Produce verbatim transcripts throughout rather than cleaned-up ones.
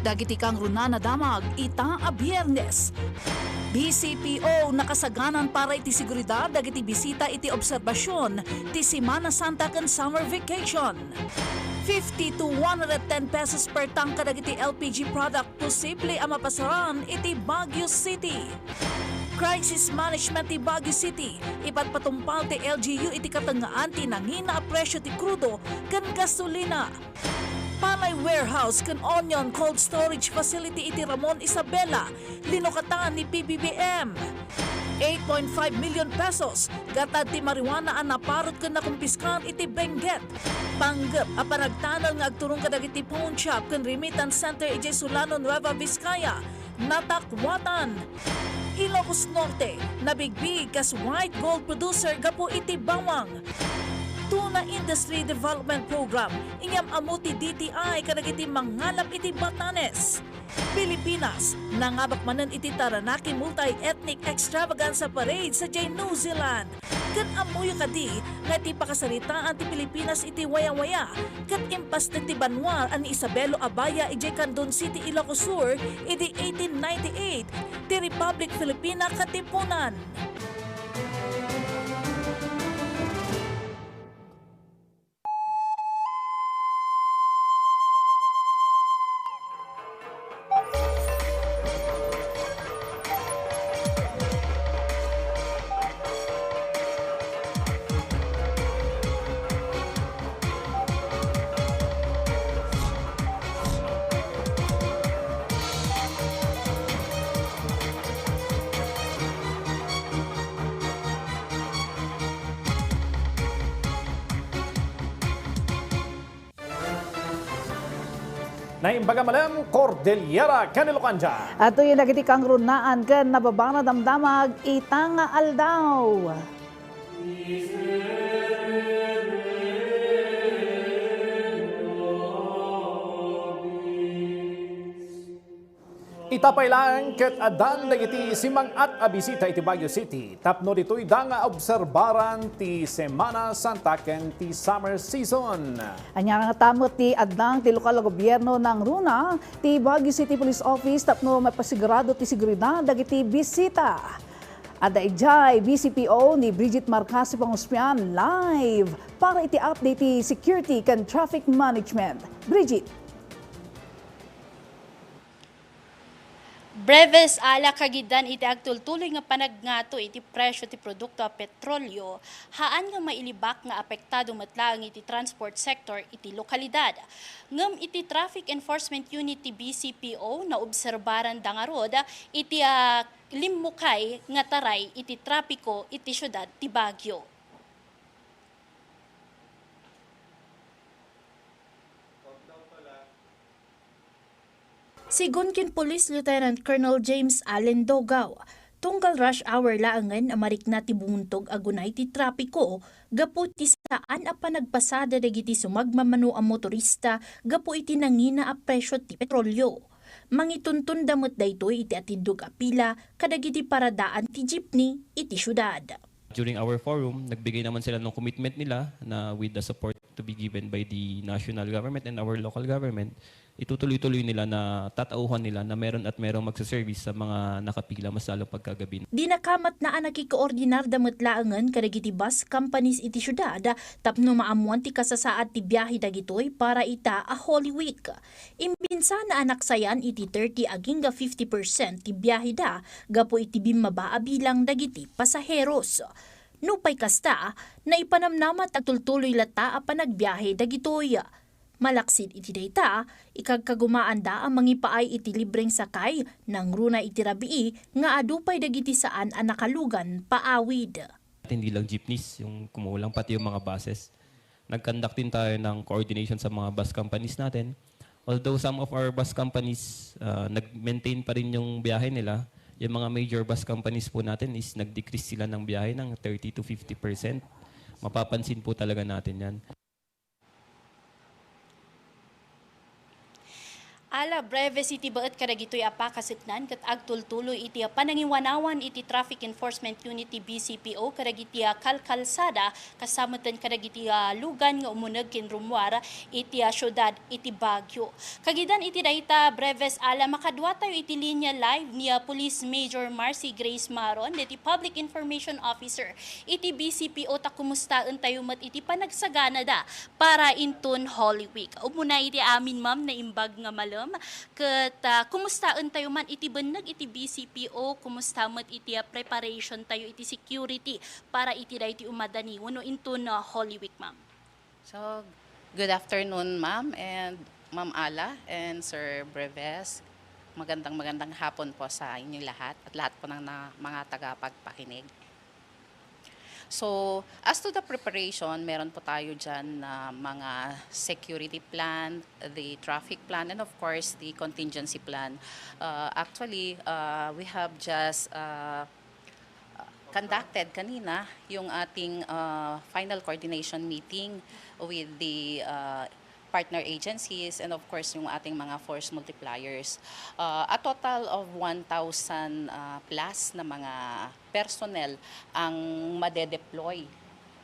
Dagiti kangrunaan a damag ita a Biyernes. B C P O nakasaganan para iti seguridad dagiti bisita iti obserbasion ti Semana Santa ken summer vacation. Fifty to one hundred ten pesos per tank kadagiti L P G product posible a mapasaran iti Baguio City. Crisis management ti Baguio City, ipatpatungpal ti L G U iti katengngaan ti nangina a presyo ti krudo ken gasolina. Palay warehouse ken onion cold storage facility iti Ramon Isabela, linukatan ni P B B M. Eight point five million pesos, gatad ti marijuana a naparut ken nakumpiskar iti Benguet. Panggep a panagtanal nga agturong kadagiti pawn shop ken remittance center idiay Solano, Nueva Vizcaya, natakwatan. Ilocos Norte, nabigbig kas white gold producer gapu iti bawang. Tuna Industry Development Program, inyam-ammo ti D T I kadagiti mangalap iti Batanes. Pilipinas, nangabak manen iti Taranaki Multi-Ethnic Extravaganza Parade sadiay New Zealand. Ket ammoyo kadi nga ti pakasaritaan ti Pilipinas iti wayawaya ket impasnek ti banua a ni Isabelo Abaya idiay Candon City, Ilocos Sur, idi eighteen ninety-eight, ti Republic Filipina katipunan. Naimbag a malem, Cordillera ken Ilocandia. Adtoyen dagiti kangrunaan ken nababanag a damdamag ita nga aldaw. Ita pay laeng ket addan dagiti simmang-at a bisita iti Baguio City tapno ditoyda nga obserbaran ti Semana Santa ken ti summer season. Ania ngata met ti addang ti lokal a gobierno nangruna ti Baguio City Police Office tapno mapasigurado ti seguridad dagiti bisita? Adda idiay B C P O ni Bridget Marcasi Panguspian live para iti update ti security ken traffic management. Bridget. Breves, Ala, kagidan iti agtultuloy nga panagngato iti presyo ti produkto a petrolyo, haan nga mailibak nga apektado met laeng iti transport sector iti lokalidad. Ngem iti Traffic Enforcement Unit ti B C P O, naobserbaran da ngarud iti, ah, limmukay nga taray iti trapiko iti siudad ti Baguio. Sigun ken Police Lieutenant Colonel James Allen Dogao, tunggal rush hour laengen a marikna ti bumuntog a gunay ti trapiko gapu ti saan a panagpasada dagiti sumagmamano a motorista gapu iti nangina a presyo ti petrolyo. Mangituntonda met daytoy iti atiddog a pila kadagiti paradaan ti jeepney iti siudad. During our forum, nagbigay naman sila ng commitment nila na with the support to be given by the national government and our local government, itutuloy-tuloy nila na tatauhan nila na meron at merong magsaservice sa mga nakapila mas lalo pagkagabi. Dinakamatna a nakikoordinar da met laengen kadagiti bus companies iti siudad tapno maammuan ti kasasaad ti biahe dagitoy para ita a Holy Week. Imbinsana a naksayan iti thirty agingga fifty percent ti biaheda gapu iti bimmaba a bilang dagiti pasaheros. Nupay kasta, naipanamnama ti agtultuloy latta a panagbiahe dagitoy. Malaksid iti dayta, ikagkagumaanda a mangipaay iti libreng sakay nangruna iti rabii nga adu pay dagiti saan a nakalugan paawid. Hindi lang jeepneys yung kumulang, pati yung mga buses. Nag-conduct din tayo ng coordination sa mga bus companies natin. Although some of our bus companies, ah, nag-maintain pa rin yung biyahe nila, yung mga major bus companies po natin is nag-decrease sila ng biyahe ng thirty to fifty percent. Mapapansin po talaga natin yan. Ala, Breves iti baet kadagitoy a pakasitnan ket agtultuloy iti panangiwanawan iti Traffic Enforcement Unit ti B C P O kadagiti a kalkalsada, kasta metten kadagiti a lugan nga umuneg ken rummuar iti a siudad iti Baguio. Kagidan iti dayta, Breves, ala, makadua tayo iti linya live ni a Police Major Marcy Grace Maron, deti Public Information Officer iti B C P O, ta kumustaen tayo met iti panagsaganada para inton Holy Week. Umuna iti amin, ma'am, naimbag nga malem, ket, ah, kumustaen tayo man iti benneg iti B C P O, kumusta met iti, ah, preparation tayo iti security para iti daytoy umadani wenno inton, ah, Holy Week, ma'am? So, good afternoon, ma'am, and Ma'am Ala and Sir Breves. Magandang, magandang hapon po sa inyo lahat at lahat po ng na, mga tagapagpakinig. So, as to the preparation, meron po tayo dyan na mga security plan, the traffic plan, and of course, the contingency plan. Uh, actually, uh, we have just, uh, conducted kanina yung ating, uh, final coordination meeting with the, uh, partner agencies and of course yung ating mga force multipliers. Uh, a total of one thousand, uh, plus na mga personnel ang madedeploy,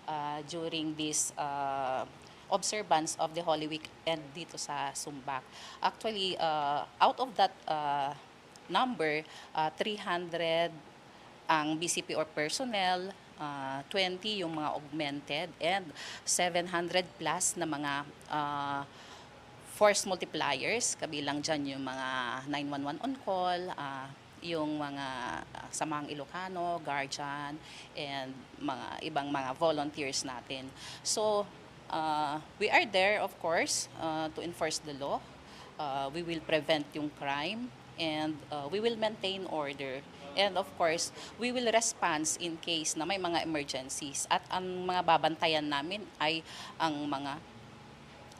uh, during this, uh, observance of the Holy Week and dito sa Sumbac. Actually, uh, out of that, uh, number, uh, three hundred ang B C P O personnel, uh, twenty yung mga augmented, and seven hundred plus na mga, uh, force multipliers, kabilang dyan yung mga nine one one on call, uh, yung mga, uh, samahang Ilocano, guardian, and mga ibang mga volunteers natin. So, uh, we are there, of course, uh, to enforce the law. Uh, we will prevent yung crime and, uh, we will maintain order. And of course, we will respond in case na may mga emergencies. At ang mga babantayan namin ay ang mga,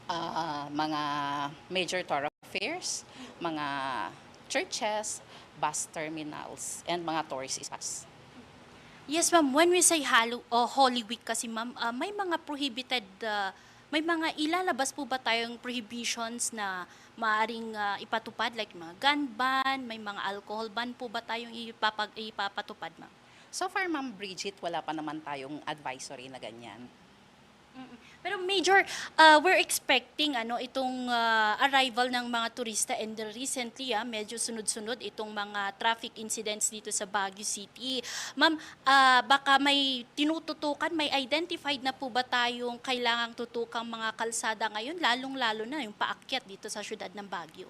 ah, mga major thoroughfares, mga churches, bus terminals, and mga tourist spots. Yes, ma'am. When we say Halo-, o Holy Week kasi, ma'am, ah, may mga prohibited, ah, may mga ilalabas po ba tayong prohibitions na maaaring, ah, ipatupad, like mga gun ban, may mga alcohol ban po ba tayong ipapag-, ipapatupad, ma'am? So far, Ma'am Bridget, wala pa naman tayong advisory na ganyan. Mm. Pero Major, ah, we're expecting, ano, itong, ah, arrival ng mga turista, and recently, ah, medyo sunod-sunod itong mga traffic incidents dito sa Baguio City. Ma'am, ah, baka may tinututukan, may identified na po ba tayong kailangang tutukang mga kalsada ngayon, lalong-lalo na yung paakyat dito sa siyudad ng Baguio?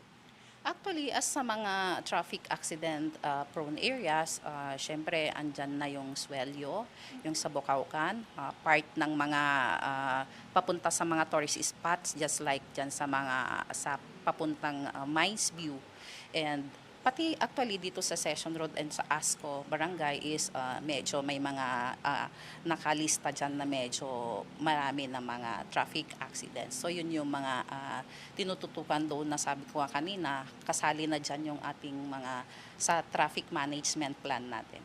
Actually, as sa mga traffic accident, ah, prone areas, ah, syempre, andyan na yung Suello, yung sa Bocaucan, ah, part ng mga, ah, papunta sa mga tourist spots, just like dyan sa mga, sa papuntang, ah, Mines View. And pati actually dito sa Session Road and sa ASCO Barangay is, ah, medyo may mga, ah, nakalista dyan na medyo marami na mga traffic accidents. So, yun yung mga, ah, tinututukan doon na sabi ko nga kanina, kasali na dyan yung ating mga sa traffic management plan natin.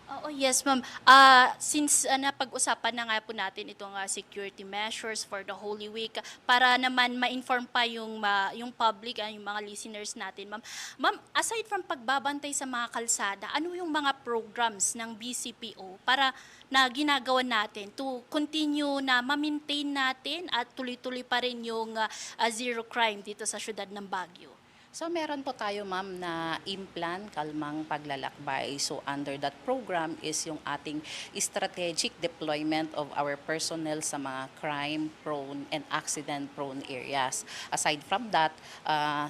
Oo, yes, ma'am. Ah, since, ah, napag-usapan na nga po natin itong, ah, security measures for the Holy Week, para naman ma-inform pa yung ma-, yung public, ah, yung mga listeners natin, ma'am. Ma'am, aside from pagbabantay sa mga kalsada, ano yung mga programs ng B C P O para na ginagawa natin to continue na ma-maintain natin at tuloy-tuloy pa rin yung, ah, ah, zero crime dito sa siyudad ng Baguio? So, meron po tayo, ma'am, na Implan Kalmang Paglalakbay. So, under that program is yung ating strategic deployment of our personnel sa mga crime-prone and accident-prone areas. Aside from that, ah,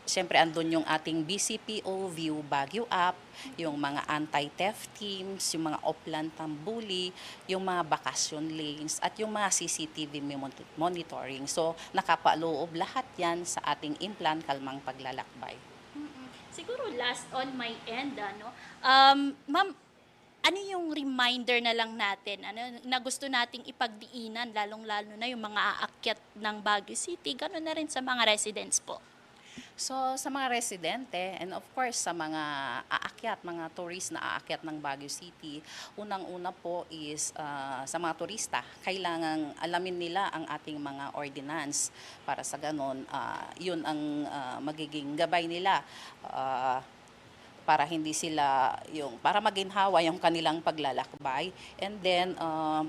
siyempre, andun yung ating B C P O View Baguio app, yung mga anti-theft teams, yung mga Oplan Tambuli, yung mga bakasyon lanes, at yung mga C C T V mimon-, monitoring. So, nakapaloob lahat yan sa ating Implan Kalmang Paglalakbay. Mm-mm. Siguro last on my end, ano, um, ma'am, ano yung reminder na lang natin, ano, na gusto nating ipagdiinan, lalong-lalo na yung mga aakyat ng Baguio City, gano'n na rin sa mga residents po? So, sa mga residente and of course sa mga aakyat, mga tourist na aakyat ng Baguio City, unang-una po is, ah, sa mga turista, kailangang alamin nila ang ating mga ordinance para sa ganon, ah, yun ang, ah, magiging gabay nila, ah, para hindi sila yung, para maginhawa yung kanilang paglalakbay. And then, ah,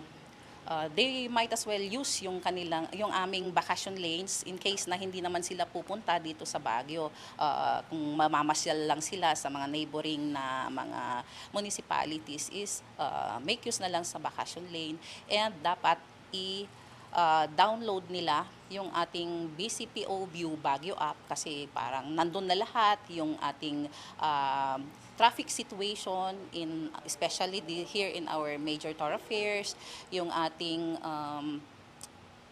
ah, they might as well use yung kanilang, yung aming vacation lanes in case na hindi naman sila pupunta dito sa Baguio. Ah, kung mamamasyal lang sila sa mga neighboring na mga municipalities is, ah, make use na lang sa vacation lane and dapat i, ah, download nila yung ating B C P O View Baguio app kasi parang nandun na lahat yung ating, ah, traffic situation in, especially the, here in our major thoroughfares, yung ating, um,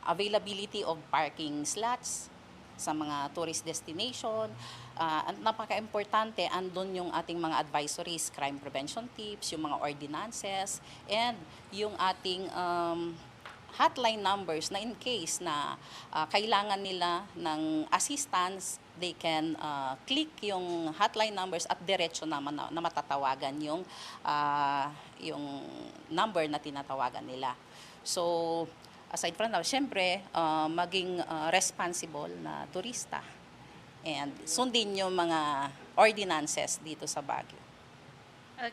availability of parking slots sa mga tourist destination. Ah, at napaka-importante, andun yung ating mga advisories, crime prevention tips, yung mga ordinances, and yung ating, um, hotline numbers na in case na, ah, kailangan nila ng assistance, they can, ah, click yung hotline numbers at diretso naman na, na matatawagan yung, ah, yung number na tinatawagan nila. So, aside from that, syempre, ah, maging, ah, responsible na turista and sundin yung mga ordinances dito sa Baguio.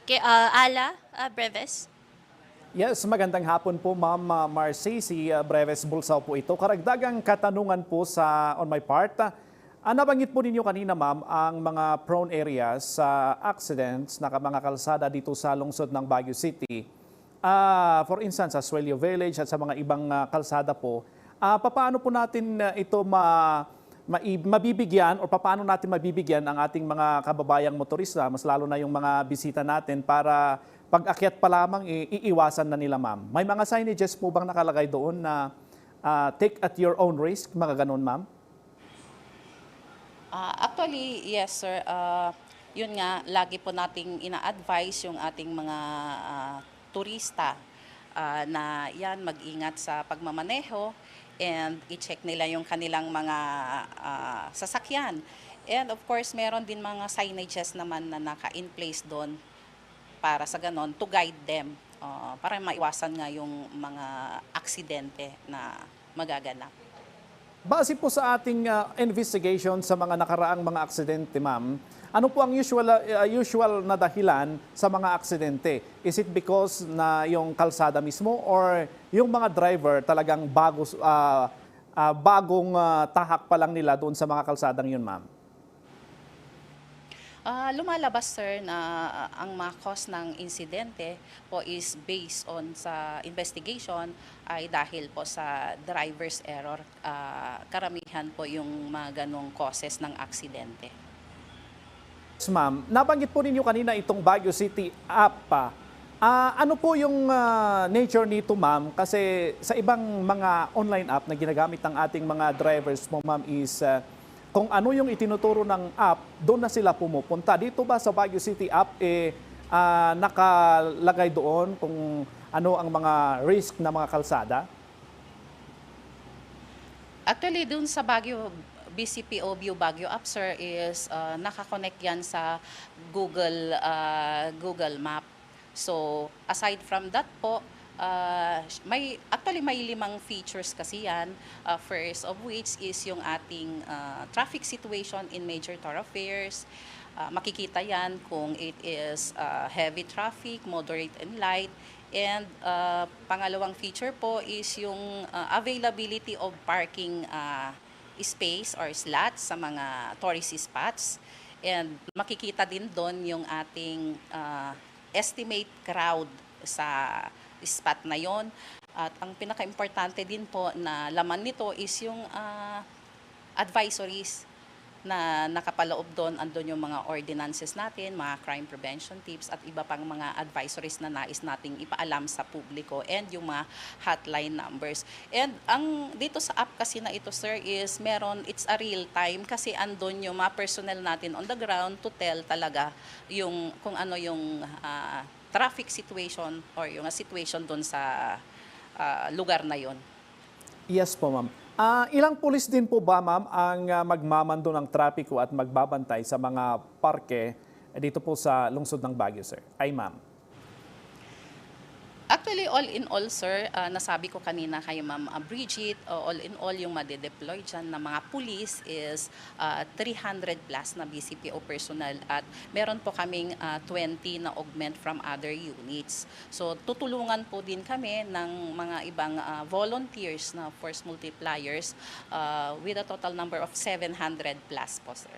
Okay, ah, Ala, ah, Breves? Yes, magandang hapon po, Ma'am, ah, Marcy. Si, ah, Breves Bulsaw po ito. Karagdagang katanungan po sa on my part. Ah, nabanggit po ninyo kanina, Ma'am, ang mga prone areas sa accidents na ka-, mga kalsada dito sa lungsod ng Baguio City. Ah, for instance, sa Suelio Village at sa mga ibang, ah, kalsada po, ah, papaano po natin, ah, ito ma-, mai-, mabibigyan o papaano natin mabibigyan ang ating mga kababayang motorista, mas lalo na yung mga bisita natin, para pag-akyat pa lamang, i-, iiwasan na nila, Ma'am? May mga signages po bang nakalagay doon na, ah, "Take at your own risk," mga ganun, Ma'am? Ah, actually, yes, sir. Ah, yun nga, lagi po nating ina-advise yung ating mga, ah, turista, ah, na yan, mag-ingat sa pagmamaneho and i-check nila yung kanilang mga, ah, sasakyan. And of course, meron din mga signages naman na naka-in place doon para sa ganon, to guide them, ah, para maiwasan nga yung mga aksidente na magaganap. Base po sa ating, ah, investigation sa mga nakaraang mga aksidente, Ma'am, ano po ang usual, ah, usual na dahilan sa mga aksidente? Is it because na yung kalsada mismo or yung mga driver talagang bago, ah, ah, bagong, ah, tahak pa lang nila doon sa mga kalsadang yun, Ma'am? Ah, lumalabas, sir, na ang mga cause ng insidente po is based on sa investigation ay dahil po sa driver's error. Ah, karamihan po yung mga ganong causes ng aksidente. Yes, Ma'am. Nabanggit po ninyo kanina itong Baguio City app. Ah, ano po yung, ah, nature nito, Ma'am? Kasi sa ibang mga online app na ginagamit ng ating mga drivers po, Ma'am, is, ah, kung ano yung itinuturo ng app, doon na sila pumupunta. Dito ba sa Baguio City app, eh, ah, nakalagay doon kung ano ang mga risk na mga kalsada? Actually, dun sa Baguio, B C P O View Baguio app, sir, is, ah, nakakonect yan sa Google, ah, Google Map. So, aside from that po, ah, may, actually, may limang features kasi yan. Ah, first of which is yung ating, ah, traffic situation in major thoroughfares. Ah, makikita yan kung it is, ah, heavy traffic, moderate, and light. And, ah, pangalawang feature po is yung, ah, availability of parking, ah, space or slots sa mga tourist spots. And makikita din doon yung ating, ah, estimate crowd sa spot na yon. At ang pinakaimportante din po na laman nito is yung, ah, advisories na nakapaloob doon. Andun yung mga ordinances natin, mga crime prevention tips, at iba pang mga advisories na nais nating ipaalam sa publiko, and yung mga hotline numbers. And ang dito sa app kasi na ito, sir, is meron, it's a real time kasi andun yung mga personnel natin on the ground to tell talaga yung kung ano yung, ah, traffic situation or yung situation doon sa, ah, lugar na yon. Yes po, Ma'am. Ah, ilang pulis din po ba, ma'am, ang, ah, magmamando ng trapiko at magbabantay sa mga parke dito po sa lungsod ng Baguio, sir? Ay, ma'am. Actually, all in all, sir, ah, nasabi ko kanina kay Ma'am, ah, Bridget, ah, all in all, yung made-deploy dyan na mga pulis is, ah, three hundred plus na B C P O personnel at meron po kaming, ah, twenty na augment from other units. So, tutulungan po din kami ng mga ibang, ah, volunteers na force multipliers, ah, with a total number of seven hundred plus po, sir.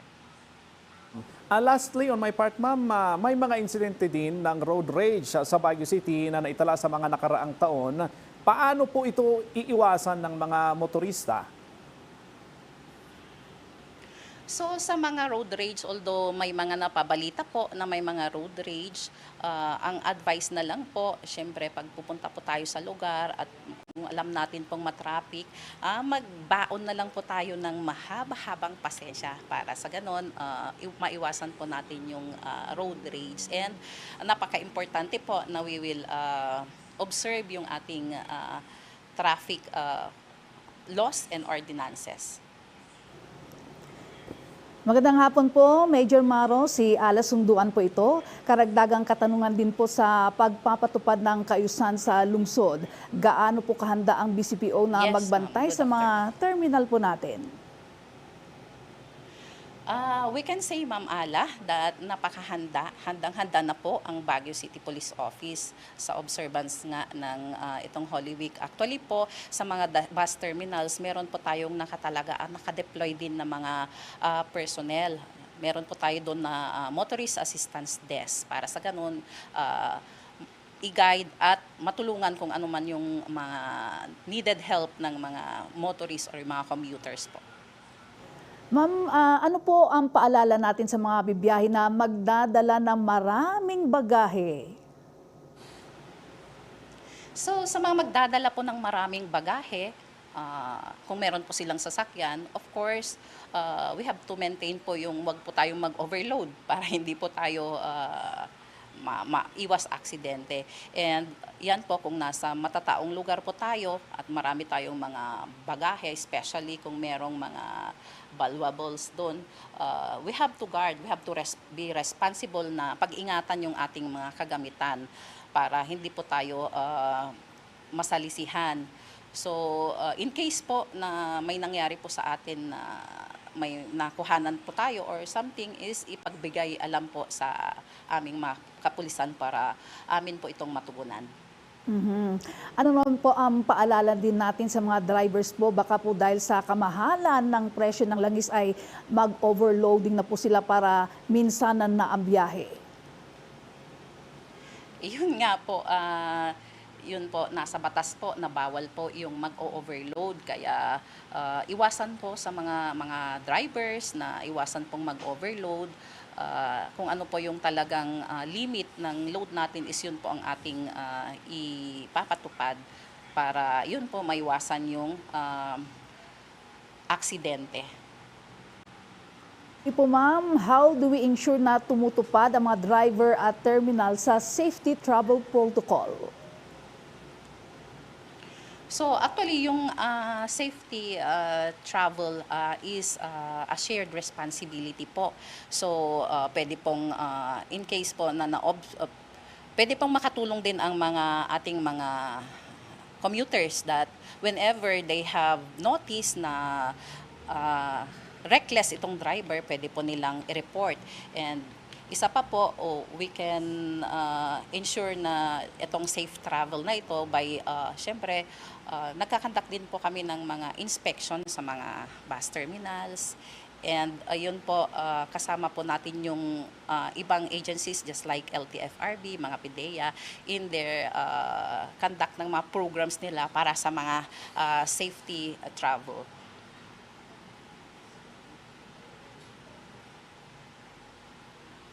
Ah, lastly, on my part, ma'am, ah, may mga insidente din ng road rage sa Baguio City na naitala sa mga nakaraang taon. Paano po ito iiwasan ng mga motorista? So, sa mga road rage, although may mga napabalita po na may mga road rage, ah, ang advice na lang po, siyempre, pag pupunta po tayo sa lugar at kung alam natin pong matraffic, ah, magbaon na lang po tayo ng mahaba-habang pasensya para sa ganon, ah, i-, maiwasan po natin yung, ah, road rage. And napaka-importante po na we will, ah, observe yung ating, ah, traffic, ah, laws and ordinances. Magandang hapon po, Major Maro. Si Ala Sunduan po ito. Karagdagang katanungan din po sa pagpapatupad ng kaayusan sa lungsod. Gaano po kahanda ang B C P O na Yes, magbantay ma'am. Good sa mga terminal po natin? Ah, we can say, Ma'am Ala, that napakahanda, handang-handa na po ang Baguio City Police Office sa observance nga ng, ah, itong Holy Week. Actually po, sa mga da-, bus terminals, meron po tayong nakatalaga, ah, nakadeploy din na mga, ah, personnel. Meron po tayo doon na, ah, motorist assistance desk para sa ganun, ah, i-guide at matulungan kung ano man yung mga needed help ng mga motorist or yung mga commuters po. Ma'am, ah, ano po ang paalala natin sa mga bibiyahe na magdadala ng maraming bagahe? So, sa mga magdadala po ng maraming bagahe, ah, kung meron po silang sasakyan, of course, ah, we have to maintain po yung wag po tayong mag-overload para hindi po tayo, ah, ma-, maiwas aksidente. And yan po, kung nasa matataong lugar po tayo at marami tayong mga bagahe, especially kung merong mga valuables doon, ah, we have to guard, we have to res-, be responsible na pag-ingatan yung ating mga kagamitan para hindi po tayo, ah, masalisihan. So, ah, in case po na may nangyari po sa atin na may nakuhanan po tayo or something, is ipagbigay alam po sa aming mga kapulisan para amin po itong matugunan. Mhm. Ano naman po ang paalala din natin sa mga drivers po? Baka po dahil sa kamahalan ng presyo ng langis ay mag-overloading na po sila para minsanan na ang biyahe. Yun nga po, ah, yun po, nasa batas po na bawal po yung mag-o-overload. Kaya, ah, iwasan po sa mga, mga drivers na iwasan pong mag-overload. Ah, kung ano po yung talagang, ah, limit ng load natin is yun po ang ating, ah, ipapatupad para yun po maiwasan yung, ah, aksidente. Ipo ma'am, how do we ensure na tumutupad ang mga driver at terminal sa safety travel protocol? So, actually, yung, ah, safety, ah, travel, ah, is, ah, a shared responsibility po. So, ah, pwede pong, ah, in case po na na-ob-, ah, pwede pong makatulong din ang mga ating mga commuters that whenever they have notice na, ah, reckless itong driver, pwede po nilang i-report. And isa pa po, oh, we can, ah, ensure na itong safe travel na ito by, ah, syempre, ah, nagkakandak din po kami ng mga inspection sa mga bus terminals. And ayun po, ah, kasama po natin yung, ah, ibang agencies just like L T F R B, mga PDEA, in their, ah, conduct ng mga programs nila para sa mga, ah, safety, ah, travel.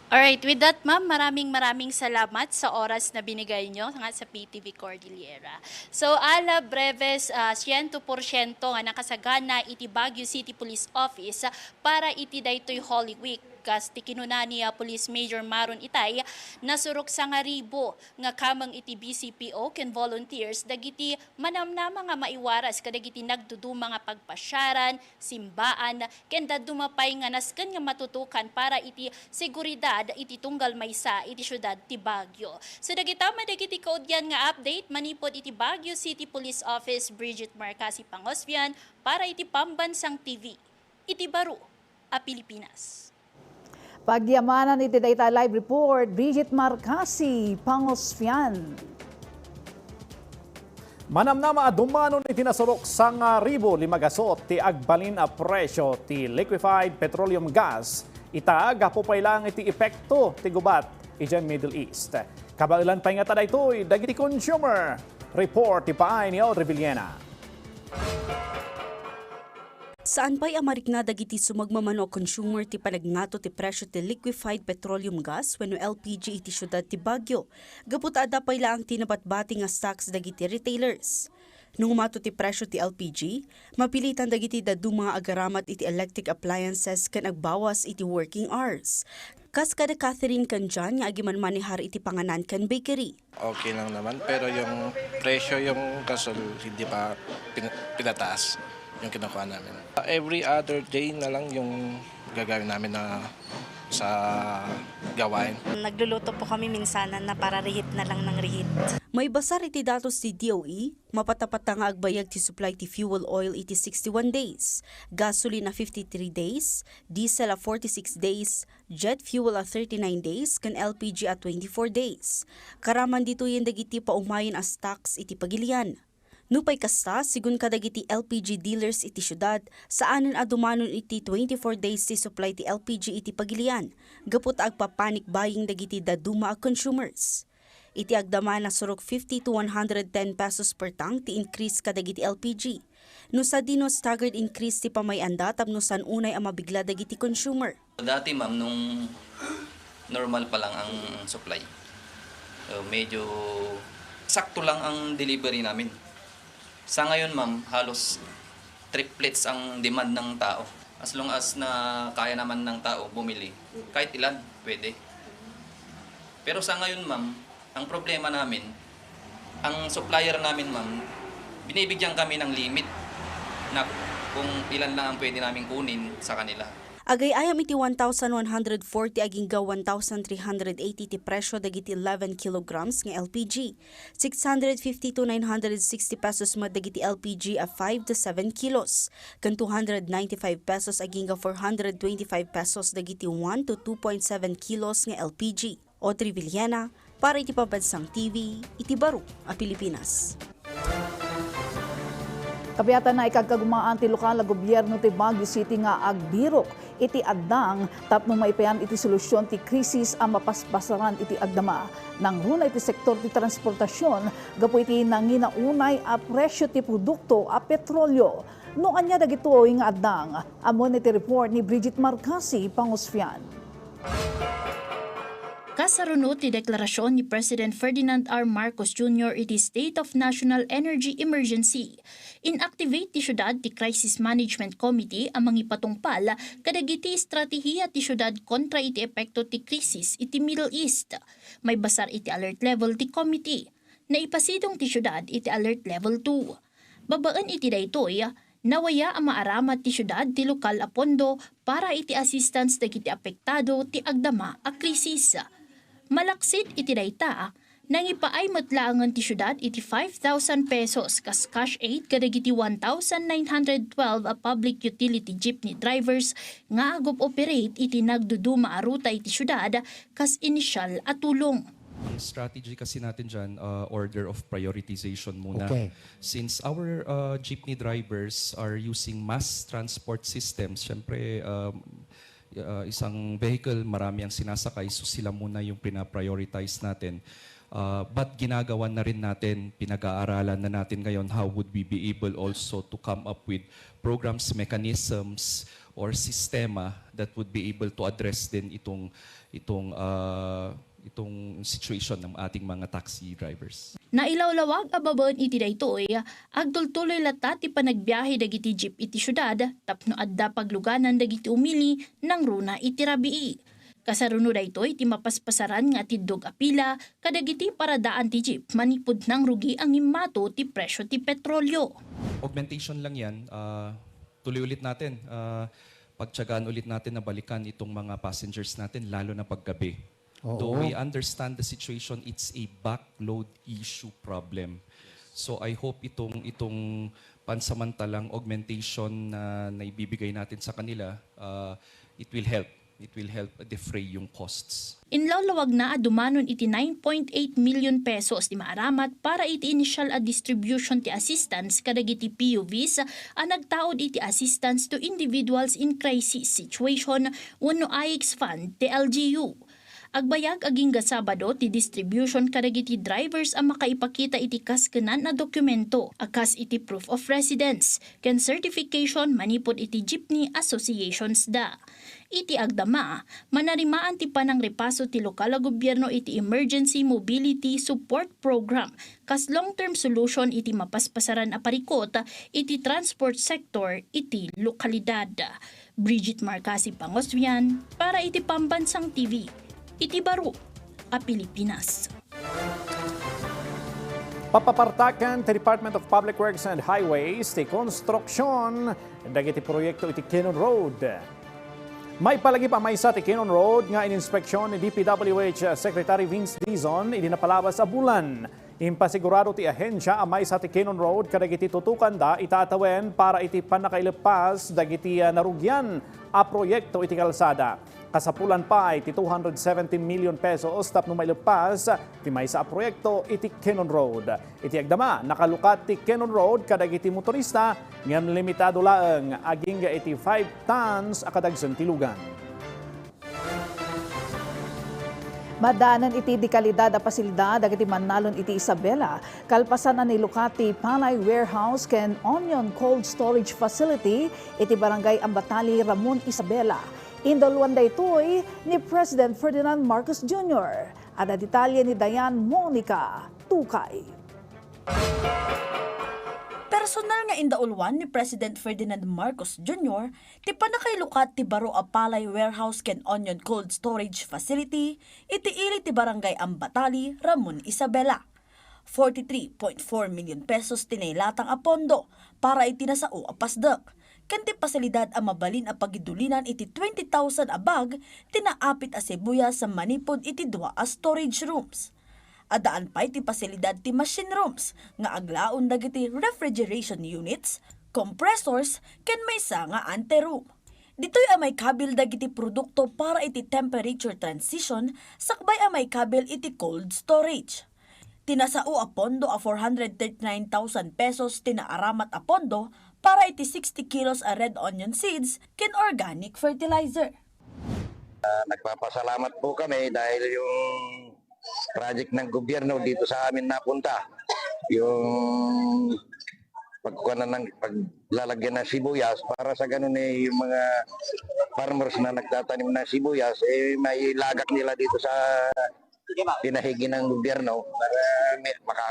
Alright, with that, ma'am, maraming maraming salamat sa oras na binigay nyo nga sa P T V Cordillera. So, ala breves, ah, siento porsyento nga nakasagana iti Baguio City Police Office para iti daytoy Holy Week. Kas ti kinuna ni, ah, Police Major Maron Itay, nasurok sangaribu nga kameng iti B C P O ken volunteers dagiti manamnama nga maiwaras kadagiti nagduduma nga pagpasiaran, simbaan, ken dadduma pay nga nasken nga matutukan para iti seguridad iti tunggal maysa iti siudad ti Baguio. So, dagita met dagiti kaudyan nga update manipud iti Baguio City Police Office, Bridget Marcasi Pangosvian para iti Pambansang T V, iti baro a Pilipinas. Pagyamanan iti dayta live report, Bridget Marcasi Pangosvian. Manamnama a dumanon iti nasurok sangaribu lima gasut ti agbalin a presyo ti liquefied petroleum gas ita gapu pay laeng iti epekto ti gubat idiay Middle East. Kabaelan pay ngata daytoy dagiti consumer. Report ti paay ni Audrey Villena. Saan pay a marikna dagiti sumagmamano a consumer ti panagngato ti presyo ti liquefied petroleum gas wenno L P G iti siudad ti Baguio, gapu ta adda pay laeng ti nabatbati nga stocks dagiti retailers. No ngumato ti presyo ti L P G, mapilitan dagiti dadduma nga agaramat iti electric appliances ken agbawas iti working hours. Kas kada Catherine ken John nga agimanmanehar iti panganan ken bakery. Okay lang naman, pero yung presyo, yung gasol, hindi pa pin-, pinataas yung kinukuha namin. Every other day na lang yung gagawin namin na sa gawain. Nagluluto po kami minsanan na para rihit na lang ng rihit. Maibasar iti datos ti D O E, mapatapata nga agbayag ti supply ti fuel oil iti sixty-one days, gasoline a fifty-three days, diesel a forty-six days, jet fuel a thirty-nine days, ken L P G a twenty-four days. Karaman ditoyen dagiti paumayen a stocks iti pagilian. Nupay kasta, sigun kadagiti L P G dealers iti siudad, saanen a dumanon iti twenty-four days ti supply ti L P G iti pagilian, gapu ta agpa-panic buying dagiti dadduma a consumers. Iti agdama, nasurok fifty to one hundred ten pesos per tank ti increase kadagiti L P G. No sadino, staggered increase ti pamay-anda tapno saan unay a mabigla dagiti consumer. Dati, ma'am, nung normal pa lang ang supply, so, medyo sakto lang ang delivery namin. Sa ngayon, ma'am, halos triplets ang demand ng tao. As long as na kaya naman ng tao bumili, kahit ilan, pwede. Pero sa ngayon, ma'am, ang problema namin, ang supplier namin, ma'am, binibigyan kami ng limit na kung ilan lang ang pwede namin kunin sa kanila. Agay-ayam iti one thousand one hundred forty agingga one thousand three hundred eighty ti presyo dagiti eleven kilograms nga L P G. Six hundred fifty to nine hundred sixty pesos met dagiti L P G a five to seven kilos, ken two hundred ninety-five pesos agingga four hundred twenty-five pesos dagiti one to two point seven kilos nga L P G. Audrey Villena, para iti Pambansang T V, iti baro a Pilipinas. Kabiatan, naikagkagumaan ti lokal a gobierno ti Baguio City nga agbirok iti addang tapno maipayan iti solusyon ti krisis a mapaspasaran iti agdama. Nangruna iti sektor ti transportasyon gapu iti nanginaunay a presyo ti produkto a petrolyo. No ania dagitoy nga addang, ammon iti report ni Bridget Marcasi Pangosvian. Kasaruno ti deklarasyon ni President Ferdinand R. Marcos Junior iti State of National Energy Emergency, in-activate ti siudad ti Crisis Management Committee a mangipatungpal kadagiti estratehiya ti siudad kontra iti epekto ti krisis iti Middle East. Maibasar iti alert level ti committee. Naipasidong ti siudad iti alert level two. Babaen iti daytoy, nawaya a maaramat ti siudad ti lokal a pondo para iti assistance dagiti apektado ti agdama a krisis. Malaksid iti dayta, nangipaay met laengen ti siudad iti five thousand pesos kas cash aid kadagiti one thousand nine hundred twelve a public utility jeepney drivers nga ag-operate iti nagduduma a ruta iti siudad kas inisyal a tulong. Ang strategy kasi natin dyan, uh, order of prioritization muna. Okay. Since our, uh, jeepney drivers are using mass transport systems, syempre, um, uh, isang vehicle, marami ang sinasakay, so sila muna yung pina-prioritize natin. Uh, but ginagawa na rin natin, pinag-aaralan na natin ngayon, how would we be able also to come up with programs, mechanisms, or sistema that would be able to address din itong, itong, uh, itong situation ng ating mga taxi drivers. Nailawlawag a babaen iti daytoy, agtultuloy latta ti panagbiahe dagiti jeep iti siudad tapno adda pagluganan dagiti umili nangruna iti rabii. Kasaruno daytoy ti mapaspasaran nga atiddog a pila kadagiti paradaan ti jeep manipud nangrugi a ngimmato ti presyo ti petrolyo. Augmentation lang yan. Ah, tuloy ulit natin. Ah, pagtyagaan ulit natin na balikan itong mga passengers natin, lalo na paggabi. Though Oo. we understand the situation, it's a backload issue problem. So I hope itong itong pansamantalang augmentation na naibibigay natin sa kanila, uh, it will help. It will help defray yung costs. Inlawlawagna a dumanon iti nine point eight million pesos ti maaramat para iti initial a distribution ti assistance kadagiti P U Vs a nagtaud iti Assistance to Individuals in Crisis Situation wenno AICS Fund ti L G U. Agbayag agingga Sabado ti distribution kadagiti drivers a makaipakita iti kaskenan a dokumento a kas iti proof of residence ken certification manipud iti jeepney associations da. Iti agdama, manarimaan ti panangrepaso ti lokal a gobierno iti Emergency Mobility Support Program kas long-term solution iti mapaspasaran a parikut iti transport sector iti lokalidad. Bridget Marcasi Pangoswian para iti Pambansang T V, iti baro a Pilipinas. Papapartaken ti Department of Public Works and Highways ti konstruksyon dagiti proyekto iti Cannon Road. Maipalagip a maysa ti Cannon Road nga ininspeksyon ni D P W H Secretary Vince Dizon idi napalabas a bulan. Impasigurado ti ahensia a maysa ti Cannon Road kadagiti tutukanda ita a tawen para iti pannakaileppas dagiti, ah, narugian a proyekto iti kalsada. Kasapulan pay ti two hundred seventy million pesos tapno maileppas ti maysa a proyekto iti Cannon Road. Iti agdama, nakalukat ti Cannon Road kadagiti motorista ngem limitado laeng, agingga iti five tons a kadagsen ti lugan. Madaanen iti dekalidad a pasilidad dagiti mannalon iti Isabela, kalpasan a nilukat ti Palay Warehouse ken Onion Cold Storage Facility iti Barangay Ambatali, Ramon, Isabela. Indauluan daytoy ni President Ferdinand Marcos Junior. Adda detalye ni Diane Monica Tukay. Personal nga indauluan ni President Ferdinand Marcos Junior ti pannakailukat ti baro a Palay Warehouse ken Onion Cold Storage Facility iti ili ti Barangay Ambatali, Ramon, Isabela. Forty-three point four million pesos ti nailatang a pondo para iti nasao a pasdek, ken ti pasilidad a mabalin a pagidulinan iti twenty thousand a bag ti naapit a sibuyas a manipud iti dua a storage rooms. Addaan pay ti pasilidad ti machine rooms nga aglaon dagiti refrigeration units, compressors, ken maysa nga ante room. Ditoy a maikabil dagiti produkto para iti temperature transition sakbay a maikabil iti cold storage. Ti nasao a pondo a four hundred thirty-nine thousand pesos ti naaramat a pondo para iti sixty kilos a red onion seeds ken organic fertilizer. Ah, nagpapasalamat po kami dahil yung project ng gobyerno dito sa amin napunta. Yung pagkukunan ng paglalagyan ng sibuyas para sa ganun eh yung mga farmers na nagtatanim ng sibuyas eh may lagak nila dito sa pinahigi ng gobyerno para may, maka,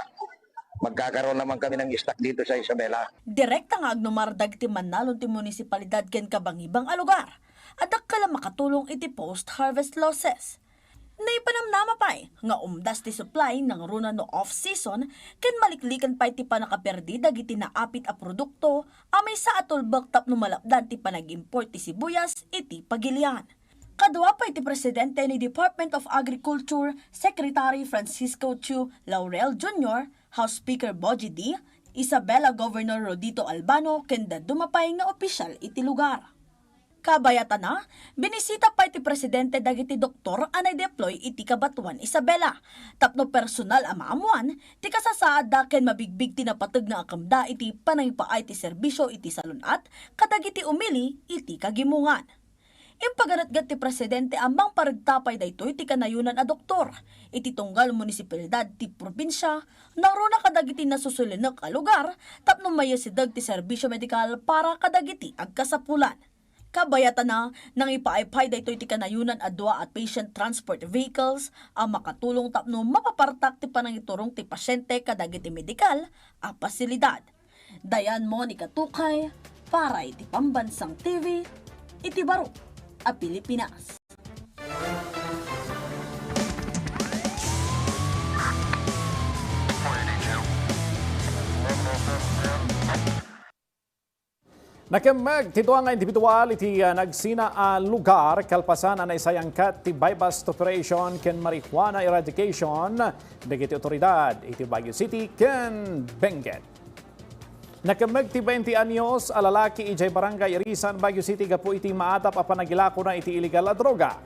magkakaroon naman kami ng stock dito sa Isabela. Direkta nga agnumar dagiti mannalon ti munisipalidad ken kabangibang a lugar a dakkel a makatulong iti post-harvest losses. Naipanamnama pay nga umdas ti supply nangruna no off-season ken maliklikan pay ti pannakaperdi dagiti naapit a produkto a maysa a tulbek tapno malapdan ti panag-import ti sibuyas iti pagilian. Kadua pay ti presidente ni Department of Agriculture Secretary Francisco Chu Laurel Junior, House Speaker Boji D, Isabela Governor Rodito Albano ken dadduma pay nga opisyal iti lugar. Kabayatana, binisita pay ti presidente dagiti doktor a naideploy iti Cabatuan, Isabela, tapno personal a maammoan ti kasasaadda ken mabigbig ti napategna a kemda iti panangipaay ti serbisio iti salun-at kadagiti umili iti kagimongan. Impaganetget ti presidente a mangparegta pay daytoy ti kanayonan a doktor iti tunggal munisipalidad ti probinsia nangruna kadagiti nasusulinek a lugar tapno mayasideg ti serbisio medikal para kadagiti agkasapulan. Kabayatana, nangipaaypay daytoy ti kanayonan a dua a patient transport vehicles a makatulong tapno mapapartak ti panangiturong ti pasyente kadagiti medikal a pasilidad. Dayan Monica Tukay para iti Pambansang T V iti baro a Pilipinas. Nakemmeg ti dua nga individual iti, ah, nagsina a lugar kalpasan a naisayangkat ti buy-bust operation ken marijuana eradication dagiti otoridad iti Baguio City ken Benguet. Nakemmeg ti bainte anyos a lalaki idiay Barangay Irisan, Baguio City gapu iti maatap a panagilakona iti illegal a droga.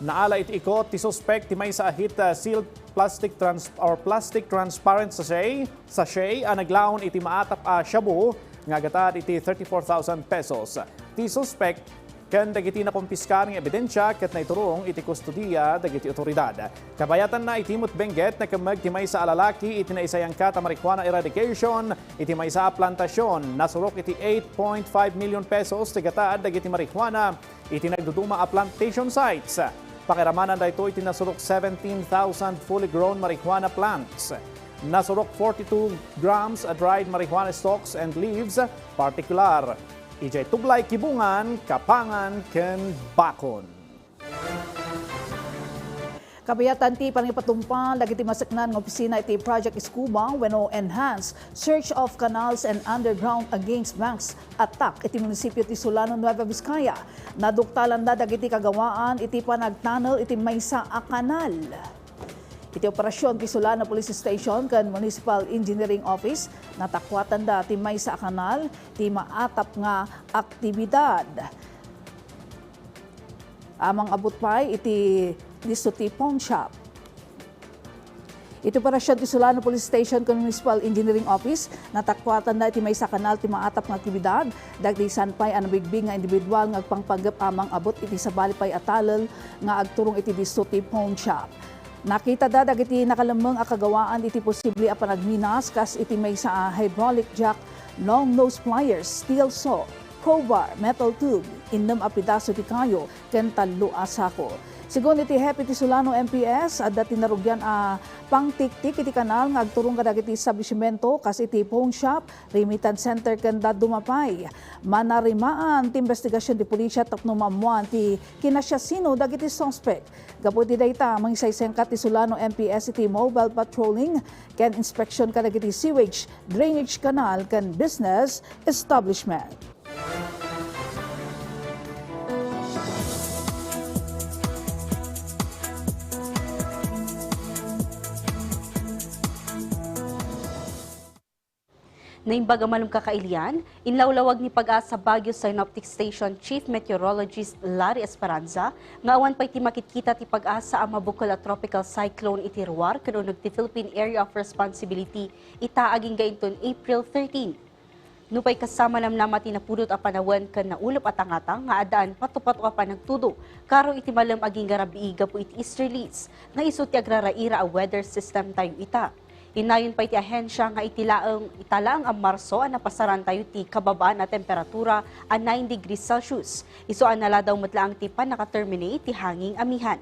Naala iti ikot ti suspek ti maysa a heat, ah, sealed plastic trans-, or plastic transparent sachet, sachet a naglaon iti maatap a shabu nga agataad iti thirty-four thousand pesos. Ti suspek ken dagiti nakumpiskar nga ebidensya ket naiturong iti kustodiya dagiti otoridad. Kabayatanna iti met Benguet, nakemmeg ti maysa a lalaki iti naisayangkat a marijuana eradication iti maysa a plantasion. Nasurok iti eight point five million pesos ti agataad dagiti marijuana iti nagduduma a plantation sites. Pakiramanan daytoy ti nasurok seventeen thousand fully grown marijuana plants. Nasurok forty-two grams a dried marijuana stalks and leaves, partikular idiay Tuglay, Kibungan, Kapangan, ken Bacon. Kabayatan ti panangipatungpal dagiti maseknan nga opisina iti Project Scuba wenno Enhanced Search of Canals and Underground Against Banks Attack iti munisipio ti Solano, Nueva Vizcaya. Naduktalanda dagiti kagawaan iti panagtunnel iti maysa a kanal. Iti operasion ti Solano Police Station ken Municipal Engineering Office, natakuatanda ti maysa a kanal ti maatap nga aktibidad. Amang abot pay iti disso ti pawn shop. Iti operasion ti Solano Police Station ken Municipal Engineering Office, natakuatanda iti maysa a kanal ti maatap nga aktibidad, dagiti saan pay a nabigbig nga individual nga agpangpanggep amang abot iti sabali pay a tunnel nga agturong iti disso ti pawn shop. Nakitada dagiti nakalemmeng a kagawaan iti posible a panagminas kas iti maysa a hydraulic jack, long nose pliers, steel saw, crowbar, metal tube, innem a pedaso ti kayo, ken tallo a sako. Segun iti hepe ti Solano M P S, adda ti narugian a pangtiktik iti kanal nga agturong kadagiti establisimento kas iti pawn shop, remittance center ken dadduma pay. Manarimaan ti imbestigasion ti pulisya tapno maammoan ti kinasiasino dagiti suspek. Gapu iti dayta, mangisaysengka ti Solano M P S iti mobile patrolling ken inspeksion kadagiti sewage, drainage canal ken business establishment. Naimbag a malem kakailian, inlawlawag ni PAGASA Baguio Synoptic Station Chief Meteorologist Larry Esperanza nga awan pay ti makitkita ti pag-asa a mabukel a tropical cyclone iti ruar ken uneg ti Philippine Area of Responsibility ita agingga inton April thirteen. Nupay kasama namnama ti napudot a panawen ken naulep a tangata nga addaan pato-pato a panagtudo karo iti malem agingga rabii gapu iti easterlies nga isu ti agraraira a weather system tayo ita. Innayon pay ti ahensia nga iti laeng, ita laeng a Marso a napasaran tayo ti kababaan a temperatura a nine degrees Celsius. Isu a naladaw met laeng ti pannaka-terminate ti hanging amihan.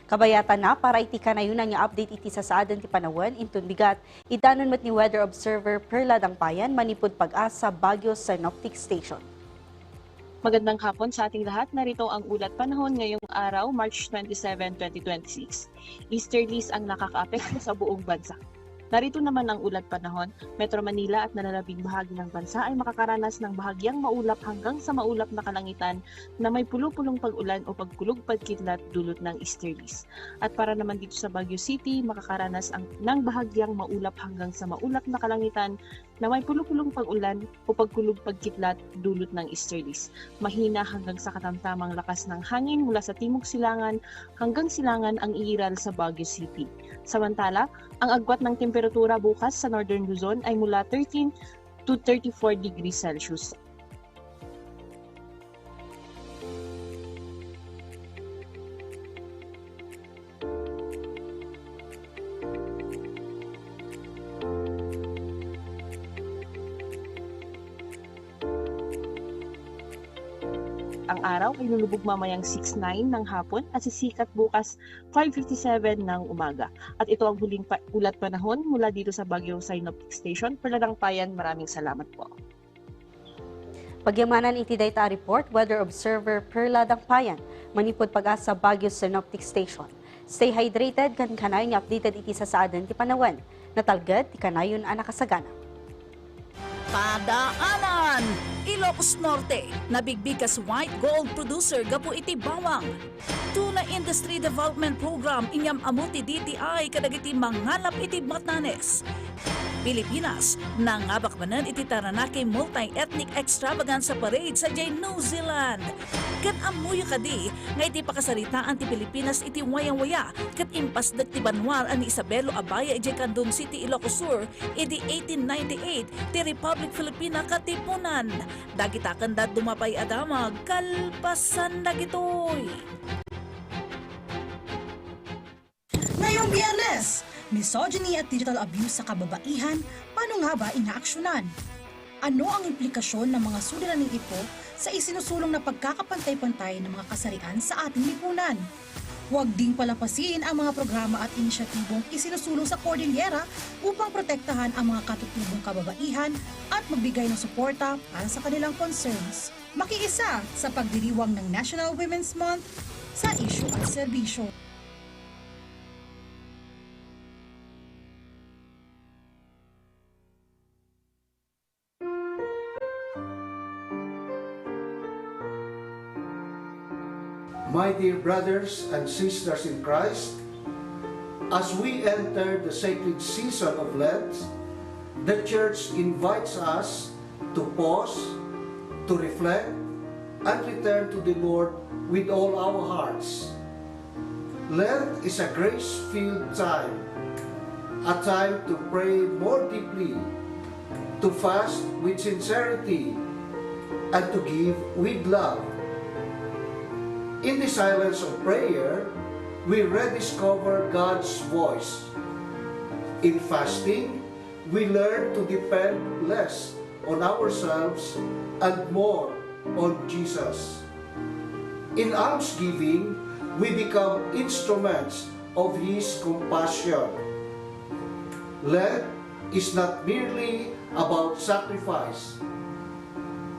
Kabayatan na para iti kanayonan nga update iti sasaaden ti panawen inton bigat, idanon met ni weather observer Perla Dangpayan manipud PAGASA Baguio Synoptic Station. Magandang hapon sa ating lahat. Narito ang ulat panahon ngayong araw, March twenty-seven, twenty twenty-six. Easterlies ang nakakaapekto sa buong bansa. Narito naman ang ulat panahon. Metro Manila at nalalabing bahagi ng bansa ay makakaranas ng bahagyang maulap hanggang sa maulap na kalangitan na may pulupulong pag-ulan o pagkulog pagkidlat dulot ng easterlies. At para naman dito sa Baguio City, makakaranas ang, ng bahagyang maulap hanggang sa maulap na kalangitan na may pulupulong pag-ulan o pagkulog pagkidlat dulot ng easterlies. Mahina hanggang sa katamtamang lakas ng hangin mula sa timog silangan hanggang silangan ang iiral sa Baguio City. Samantala, ang agwat ng temperatura bukas sa Northern Luzon ay mula thirteen to thirty-four degrees Celsius. Ang araw ay lulubog mamayang six nine ng hapon at sisikat bukas five fifty-seven ng umaga. At ito ang huling pa-, ulat panahon mula dito sa Baguio Synoptic Station. Perla Dangpayan, maraming salamat po. Pagyamanan iti dayta a report, weather observer Perla Dangpayan, manipud Pag-asa Baguio Synoptic Station. Stay hydrated ken kanayon nga updated iti sasaaden ti panawen. Natalged ti kanayon a nakasagana. Padaanan! Ilocos Norte, nabigbig kas white gold producer gapu iti bawang. Tuna Industry Development Program inyam-ammo ti D T I kadagiti mangalap iti Batanes. Pilipinas, nangabak manen iti Taranaki Multi-Ethnic Extravaganza Parade sadiay New Zealand. Ket ammoyo kadi nga iti pakasaritaan ti Pilipinas iti wayawaya ket impasdek ti banua ni Isabelo Abaya idiay Candon City, Ilocos Sur, idi eighteen ninety-eight ti Republic Filipina Katipunan. Dagita ken dadduma pay a damag kalpasan dagitoy. Ngayong Biyernes, misogyny at digital abuse sa kababaihan, paano nga ba inaaksyonan? Ano ang implikasyon ng mga suliraning ito sa isinusulong na pagkakapantay-pantay ng mga kasarian sa ating lipunan? Huwag ding palapasin ang mga programa at inisyatibong isinusulong sa Cordillera upang protektahan ang mga katutubong kababaihan at magbigay ng suporta para sa kanilang concerns. Makiisa sa pagdiriwang ng National Women's Month sa isyu at serbisyo. My dear brothers and sisters in Christ, as we enter the sacred season of Lent, the Church invites us to pause, to reflect, and return to the Lord with all our hearts. Lent is a grace-filled time, a time to pray more deeply, to fast with sincerity, and to give with love. In the silence of prayer, we rediscover God's voice. In fasting, we learn to depend less on ourselves and more on Jesus. In almsgiving, we become instruments of His compassion. Lent is not merely about sacrifice.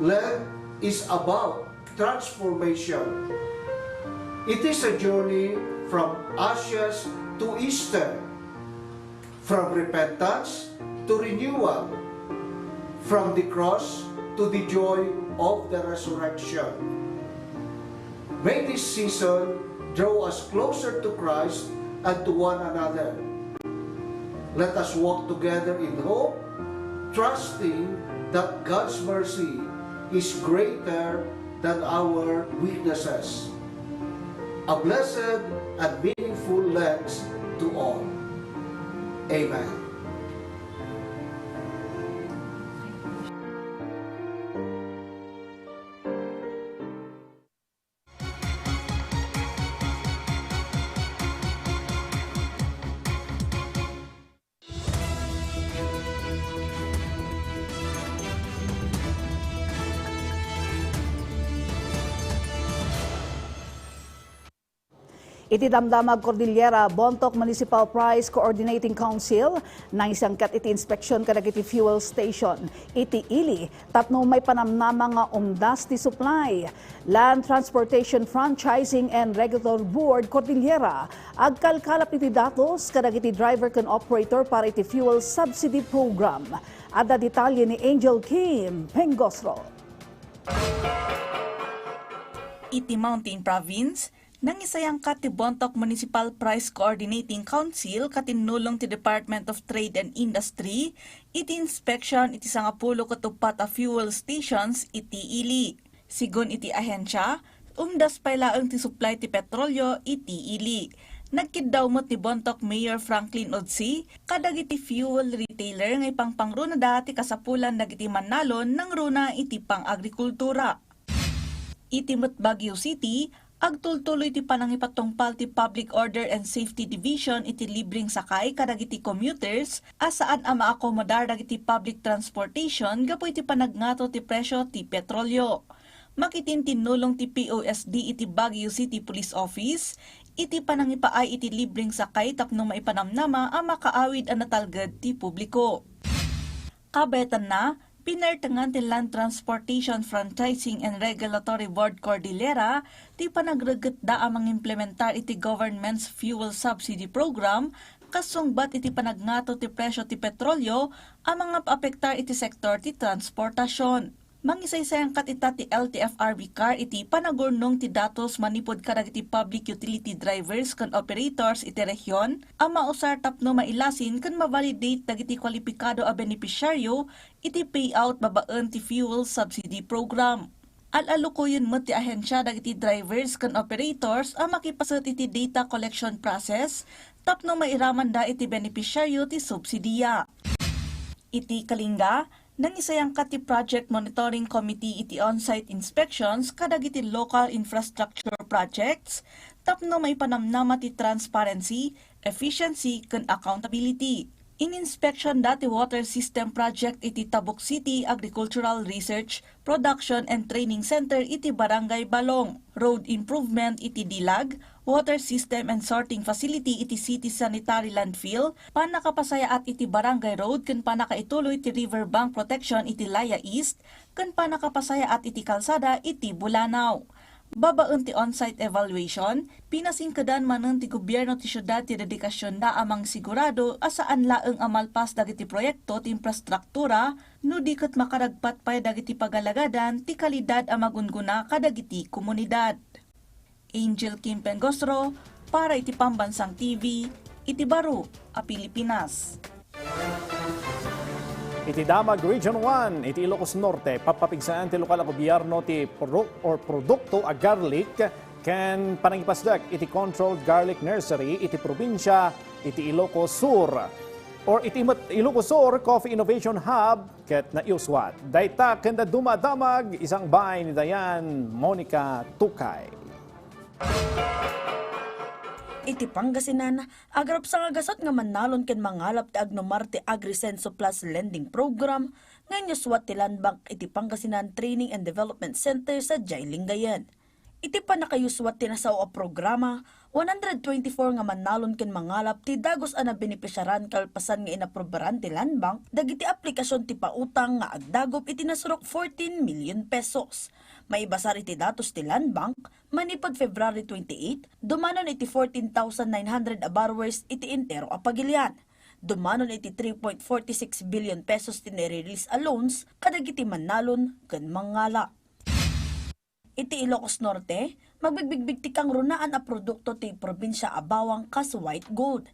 Lent is about transformation. It is a journey from ashes to Easter, from repentance to renewal, from the cross to the joy of the resurrection. May this season draw us closer to Christ and to one another. Let us walk together in hope, trusting that God's mercy is greater than our weaknesses. A blessed and meaningful Lent to all. Amen. Iti Damdamag Cordillera, Bontoc Municipal Price Coordinating Council, nangsangpet iti inspeksion kadagiti fuel station iti ili tapno maipanamnama nga umdas ti supply. Land Transportation Franchising and Regulatory Board Cordillera, agkalkalap iti datos kadagiti driver ken operator para iti fuel subsidy program. Adda detalye ni Angel Kim Pengosro. Iti Mountain Province, nangisayangkat ti Bontoc Municipal Price Coordinating Council ken tinnulong ti Department of Trade and Industry iti inspeksiyon iti sangapulo ket uppat a fuel stations iti ili. Sigun iti ahensia, umdas pay laeng ti supply ti petrolyo iti ili. Nagkiddaw met ni Bontoc Mayor Franklin Otzi kadagiti fuel retailer nga ipangpangrunada ti kasapulan dagiti mannalon nangruna iti pang-agrikultura. Iti met Baguio City, agtultuloy ti panangipatungpal ti Public Order and Safety Division iti libreng sakay kadagiti commuters a saan a maakomodar dagiti public transportation gapu iti panagngato ti presio ti petrolyo. Makitintinnulong ti P O S D iti Baguio City Police Office iti panangipaay iti libreng sakay tapno maipanamnama a makaawid a natalged ti publiko. Kabayatanna, pinertengan ti Land Transportation Franchising and Regulatory Board Cordillera ti panagreggetda a mangimplementar iti government's fuel subsidy program kas sungbat iti panagngato ti presyo ti petrolyo a mangapaapektar iti sektor ti transportasion. Mangisaysayangkat ita ti L T F R B car iti panagurnong ti datos manipud kadagiti public utility drivers ken operators iti rehion a mausar tapno mailasin ken ma-validate dagiti kwalipikado a benepisyaryo iti payout babaen ti fuel subsidy program. Al-alukoyen met ti ahensia dagiti drivers ken operators a makipaset iti data collection process tapno mairamanda iti benepisyaryo ti subsidiya. Iti Kalinga, nangisayangkat ti Project Monitoring Committee iti on-site inspections kadagiti local infrastructure projects tapno maipanamnama ti transparency, efficiency, ken accountability. Ininspeksionda ti water system project iti Tabuk City Agricultural Research, Production and Training Center iti Barangay Balong, road improvement iti Dilag, water system and sorting facility iti City Sanitary Landfill, pannakapasayaat iti barangay road ken pannakaituloy ti river bank protection iti Laya East, ken pannakapasayaat iti kalsada iti Bulanaw. Babaen ti on-site evaluation, pinasingkedan manen ti gobierno ti siudad ti dedikasionda a mangsigurado a saan laeng a malpas dagiti proyekto ti infrastruktura no di ket makaragpat pay dagiti pagalagadan ti kalidad a magungguna kadagiti komunidad. Angel Kim Pengosro para iti Pambansang T V iti baro a Pilipinas. Iti Damag Region one, iti Ilocos Norte, papapigsaen ti lokal a gobyerno ti pro-, or produkto a garlic ken panangipasdek iti Controlled Garlic Nursery iti probinsia iti Ilocos Sur, or iti met Ilocos Sur Coffee Innovation Hub ket naiuswat. Dayta ken dadduma a damag, isangbay ni Dayan Monica Tukay. Iti Pangasinan, agrupsa nga gasat nga mannalon ken mangalap ti agnumar ti AgriSenso Plus Lending Program nga inyuswat ti Land Bank iti Pangasinan Training and Development Center sadiay Lingayen. Iti pannakayuswat ti nasao a programa, one hundred twenty-four nga mannalon ken mangalap ti dagus a nabenepisiaran kalpasan nga inaprubaran ti Land Bank dagiti aplikasion ti pautang nga agdagop iti nasurok fourteen million pesos. Maibasar iti datos ti Land Bank, manipud February twenty-eight, dumanon iti fourteen thousand nine hundred a borrowers iti entero a pagilian. Dumanon iti three point forty six billion pesos ti nai-release a loans kadagiti mannalon ken mangalap. Iti Ilocos Norte, magbigbigbig ti kangrunaan a produkto ti probinsia a bawang kas white gold.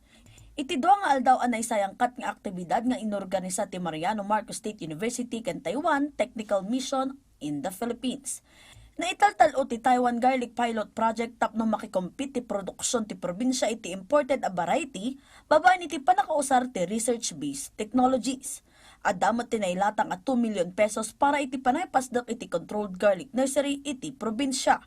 Iti dua nga aldaw a naisayangkat nga aktibidad nga inorganisa ti Mariano Marcos State University ken Taiwan Technical Mission in the Philippines. Naitaltal-o ti Taiwan Garlic Pilot Project tapno makikompete ti produksion ti probinsia iti imported a variety babaen iti pannakausar ti research-based technologies. Adda met ti nailatang a two million pesos para iti panangipasdek iti controlled garlic nursery iti probinsia.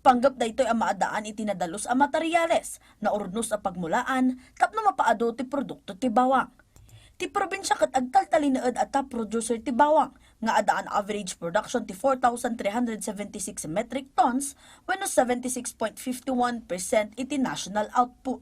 Panggep daytoy a maadaan iti nadalus a materiales, naurnos a pagmulaan tapno mapaadu ti produkto ti bawang. Ti probinsia ket agtaltalinaed a top producer ti bawang, nga adda an average production ti four thousand three hundred seventy-six metric tons wenno seventy-six point fifty-one percent iti national output.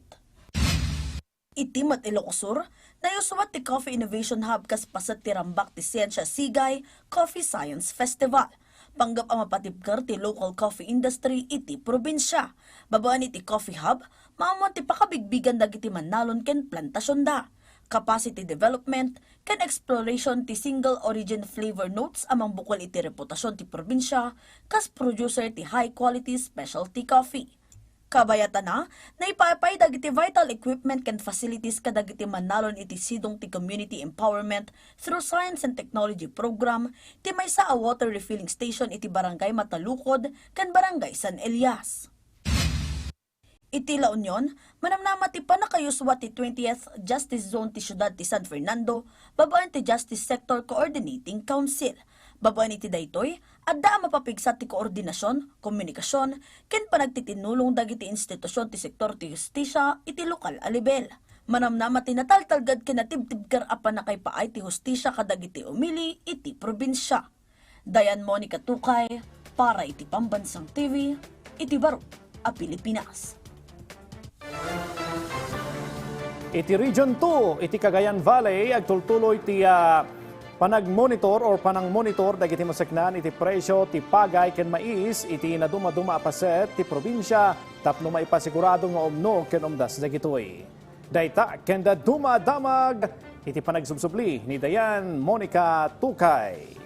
Iti met Ilocos Sur, nayuswat ti Coffee Innovation Hub kas paset ti rambak ti Siensia Sigay Coffee Science Festival. Panggep a mapatibker ti local coffee industry iti probinsia. Babaen iti Coffee Hub, maammuan ti pakabigbigan dagiti mannalon ken plantasionda, capacity development, ken exploration ti single origin flavor notes a mangbukel iti reputasion ti probinsia kas producer ti high quality specialty coffee. Kabayatana, naipaay pay dagiti vital equipment ken facilities kadagiti mannalon iti sidong ti Community Empowerment through Science and Technology Program ti maysa a water refilling station iti Barangay Matalukod ken Barangay San Elias. Iti La Union, manamnama ti pannakayuswa ti twentieth Justice Zone ti siudad ti San Fernando babaen ti Justice Sector Coordinating Council. Babaen iti daytoy, adda a mapapigsa ti koordinasion, komunikasion, ken panagtitinnulong dagiti institusion ti sektor ti hustisia iti lokal a lebel. Manamnama ti nataltalged ken natibtibker a pannakaipaay ti hustisia kadagiti umili iti probinsia. Dayan Monica Tukay, Para iti Pambansang T V, iti baro a Pilipinas. Iti Region two, iti Cagayan Valley, agtultuloy ti, ah, panagmonitor or panangmonitor dagiti maseknan iti presyo ti pagay ken mais iti nadumaduma a paset ti probinsia tapno maipasigurado nga umno ken umdas dagitoy. Dayta ken dadduma a damag iti panagsubsubli ni Dayan Monica Tukay.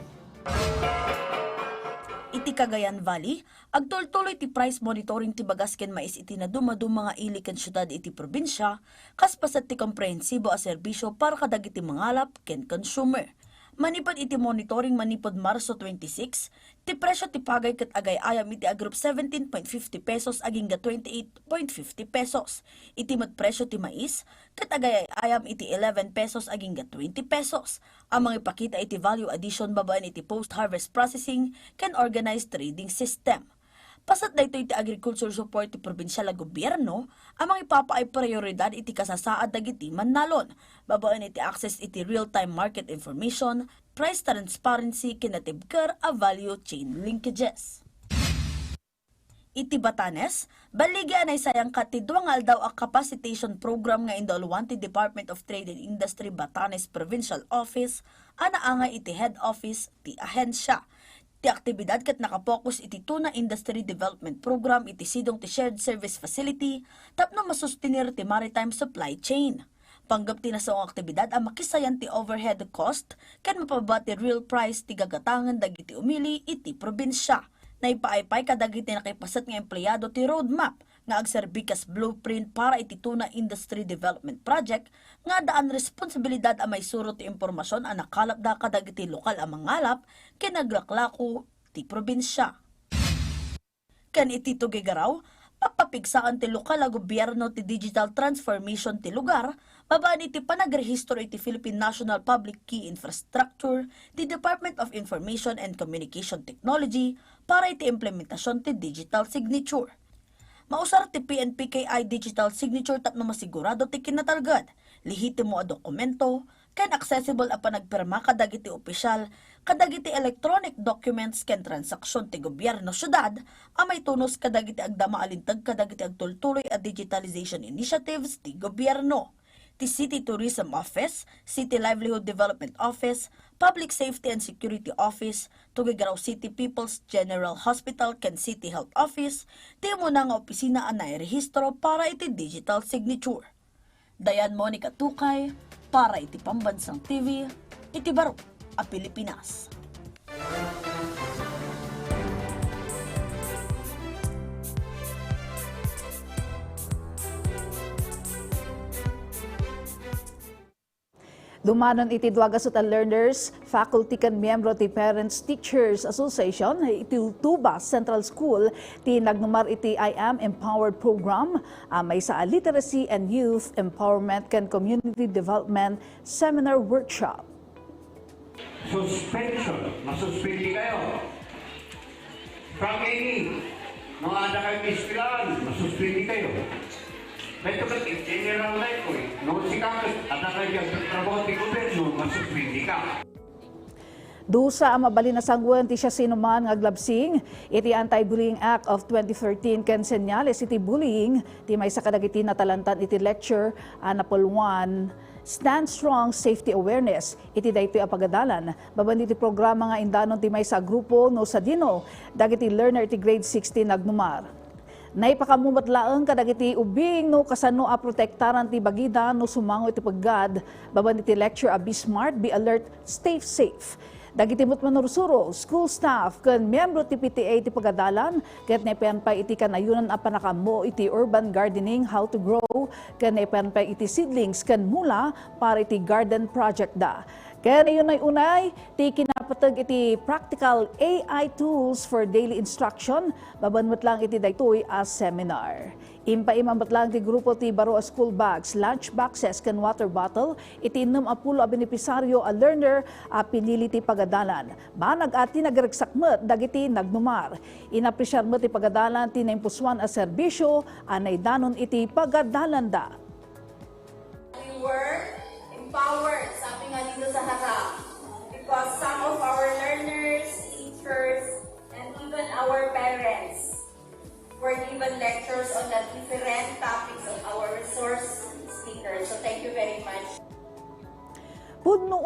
Iti Cagayan Valley, agtultuloy ti price monitoring ti bagas ken mais iti nadumaduma nga ili ken siudad iti probinsia, kas paset ti komprehensibo a serbisyo para kadagiti mangalap ken consumer. Manipud iti monitoring manipud Marso twenty-six, ti presyo ti pagay ket agay-ayam iti agrup seventeen point fifty pesos agingga twenty-eight point fifty pesos. Iti met presyo ti mais ket agay-ayam iti eleven pesos agingga twenty pesos a mangipakita iti value addition babaen iti post-harvest processing ken organized trading system. Paset daytoy ti agriculture support ti probinsial a gobierno a mangipapaay prioridad iti kasasaad dagiti mannalon babaen iti access iti real-time market information, price transparency ken natibker a value chain linkages. Iti Batanes, balligi a naisayangka ti dua nga aldaw a capacitation program nga indauluan ti Department of Trade and Industry Batanes Provincial Office a naangay iti head office ti ahensia. Ti aktibidad ket nakapokus iti Tuna Industry Development Program iti sidong ti Shared Service Facility tapno masustenir ti maritime supply chain. Panggep ti nasao nga aktibidad a makisayan ti overhead cost ken mapababa ti real price ti gagatangen dagiti umili iti probinsia. Naipaay pay kadagiti nakipaset nga empleado ti roadmap nga agserbi kas blueprint para iti Tuna Industry Development Project nga addaan responsibilidad a maisuro ti impormasion a nakalapda kadagiti lokal a mangalap ken aglaklako ti probinsia. Ken iti Tuguegarao, mapapigsaen ti lokal a gobierno ti digital transformation ti lugar babaen iti panagrehistro iti Philippine National Public Key Infrastructure ti Department of Information and Communication Technology para iti implementasion ti digital signature. Mausar ti P N P K I digital signature tapno masigurado ti kinatalged, lehitimo a dokumento, ken accessible a panagpirma kadagiti opisial kadagiti electronic documents ken transaksyon ti gobierno siudad a maitunus kadagiti agdama a linteg kadagiti agtultuloy a digitalization initiatives ti gobierno. Ti City Tourism Office, City Livelihood Development Office, Public Safety and Security Office, Tuguegarao City People's General Hospital ken City Health Office, ti umuna nga opisina a nairehistro para iti digital signature. Dayan Monica Tukay para iti Pambansang T V, iti baro a Pilipinas. Dumanon iti dua gasut a learners, faculty ken miyembro ti Parents Teachers Association iti Tuba Central School ti nagnumar iti I Am Empowered Program a maysa a Literacy and Youth Empowerment ken Community Development Seminar Workshop. Suspension, masuspindi kayo. From any, no, adda kayo ti eskwelahan, masuspindi kayo. Daytoy ket general na ito eh. No, sika ket adda kayo ti agtatrabaho ti gobyerno, masuspindi ka. Dusa a mabalin a sanguen ti siasinoman nga aglabsing iti Anti-Bullying Act of twenty thirteen ken senyales iti bullying ti maysa kadagiti natalantan iti lecture a napulwan Stand Strong Safety Awareness iti daytoy a pagadalan. Babaen iti programa nga indanon ti maysa a grupo no sadino dagiti learner iti grade six ti nagnumar. Naipakammo met laeng kadagiti ubing no kasano a protektaran ti bagida no sumango iti peggad. Babaen iti lecture a Be Smart, Be Alert, Stay Safe. Dagiti met manursuro, school staff, ken miyembro ti P T A ti pagadalan, ket naipayan pay iti kanayonan a pannakaammo iti urban gardening, how to grow, ken naipayan pay iti seedlings ken mula para iti garden project da. Ken unay-unay ti kinapateg iti practical A I tools for daily instruction, babaen met laeng iti daytoy a seminar. Impaima met laeng ti grupo ti baro a school bags, lunch boxes, ken water bottle iti ennem a pulo a benepisaryo a learner a pinili ti pagadalan. Banag a tinagreksak met dagiti nagnumar. Inapresiar met ti pagadalan ti naimpusoan a serbisyo a naidanon iti pagadalanda. We were empowered, sabi nga dito sa harap, because some of our learners, teachers, and even our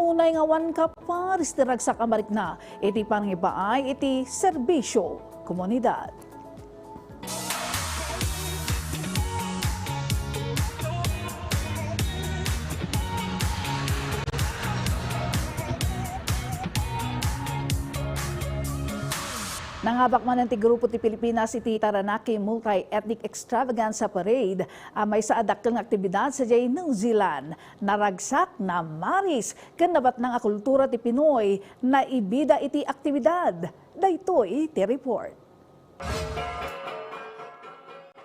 Unay nga awan kaparis ti ragsak a marikna iti panangipaay iti serbisyo komunidad. Nangabak manen ti grupo ti Pilipinas iti Taranaki Multi-Ethnic Extravaganza Parade a maysa a dakkel nga aktibidad sadiay New Zealand. Naragsak, namaris, ken nabatnang a kultura ti Pinoy naibida iti aktibidad. Daytoy ti report.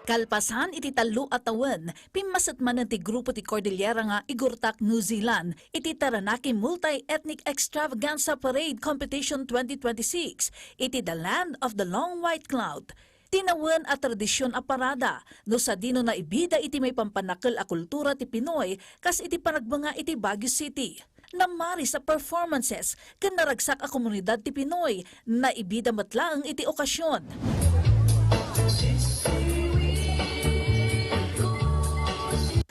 Kalpasan iti tallo a tawen, pimmaset manen ti grupo ti Cordillera nga Igortak New Zealand iti Taranaki Multi-Ethnic Extravaganza Parade Competition twenty twenty-six iti The Land of the Long White Cloud. Tinawen a tradisyon a parada no sadino naibida iti maipampannakkel a kultura ti Pinoy kas iti panagbengnga iti Baguio City. Namaris a performances ken naragsak a komunidad ti Pinoy naibida met laeng iti okasion.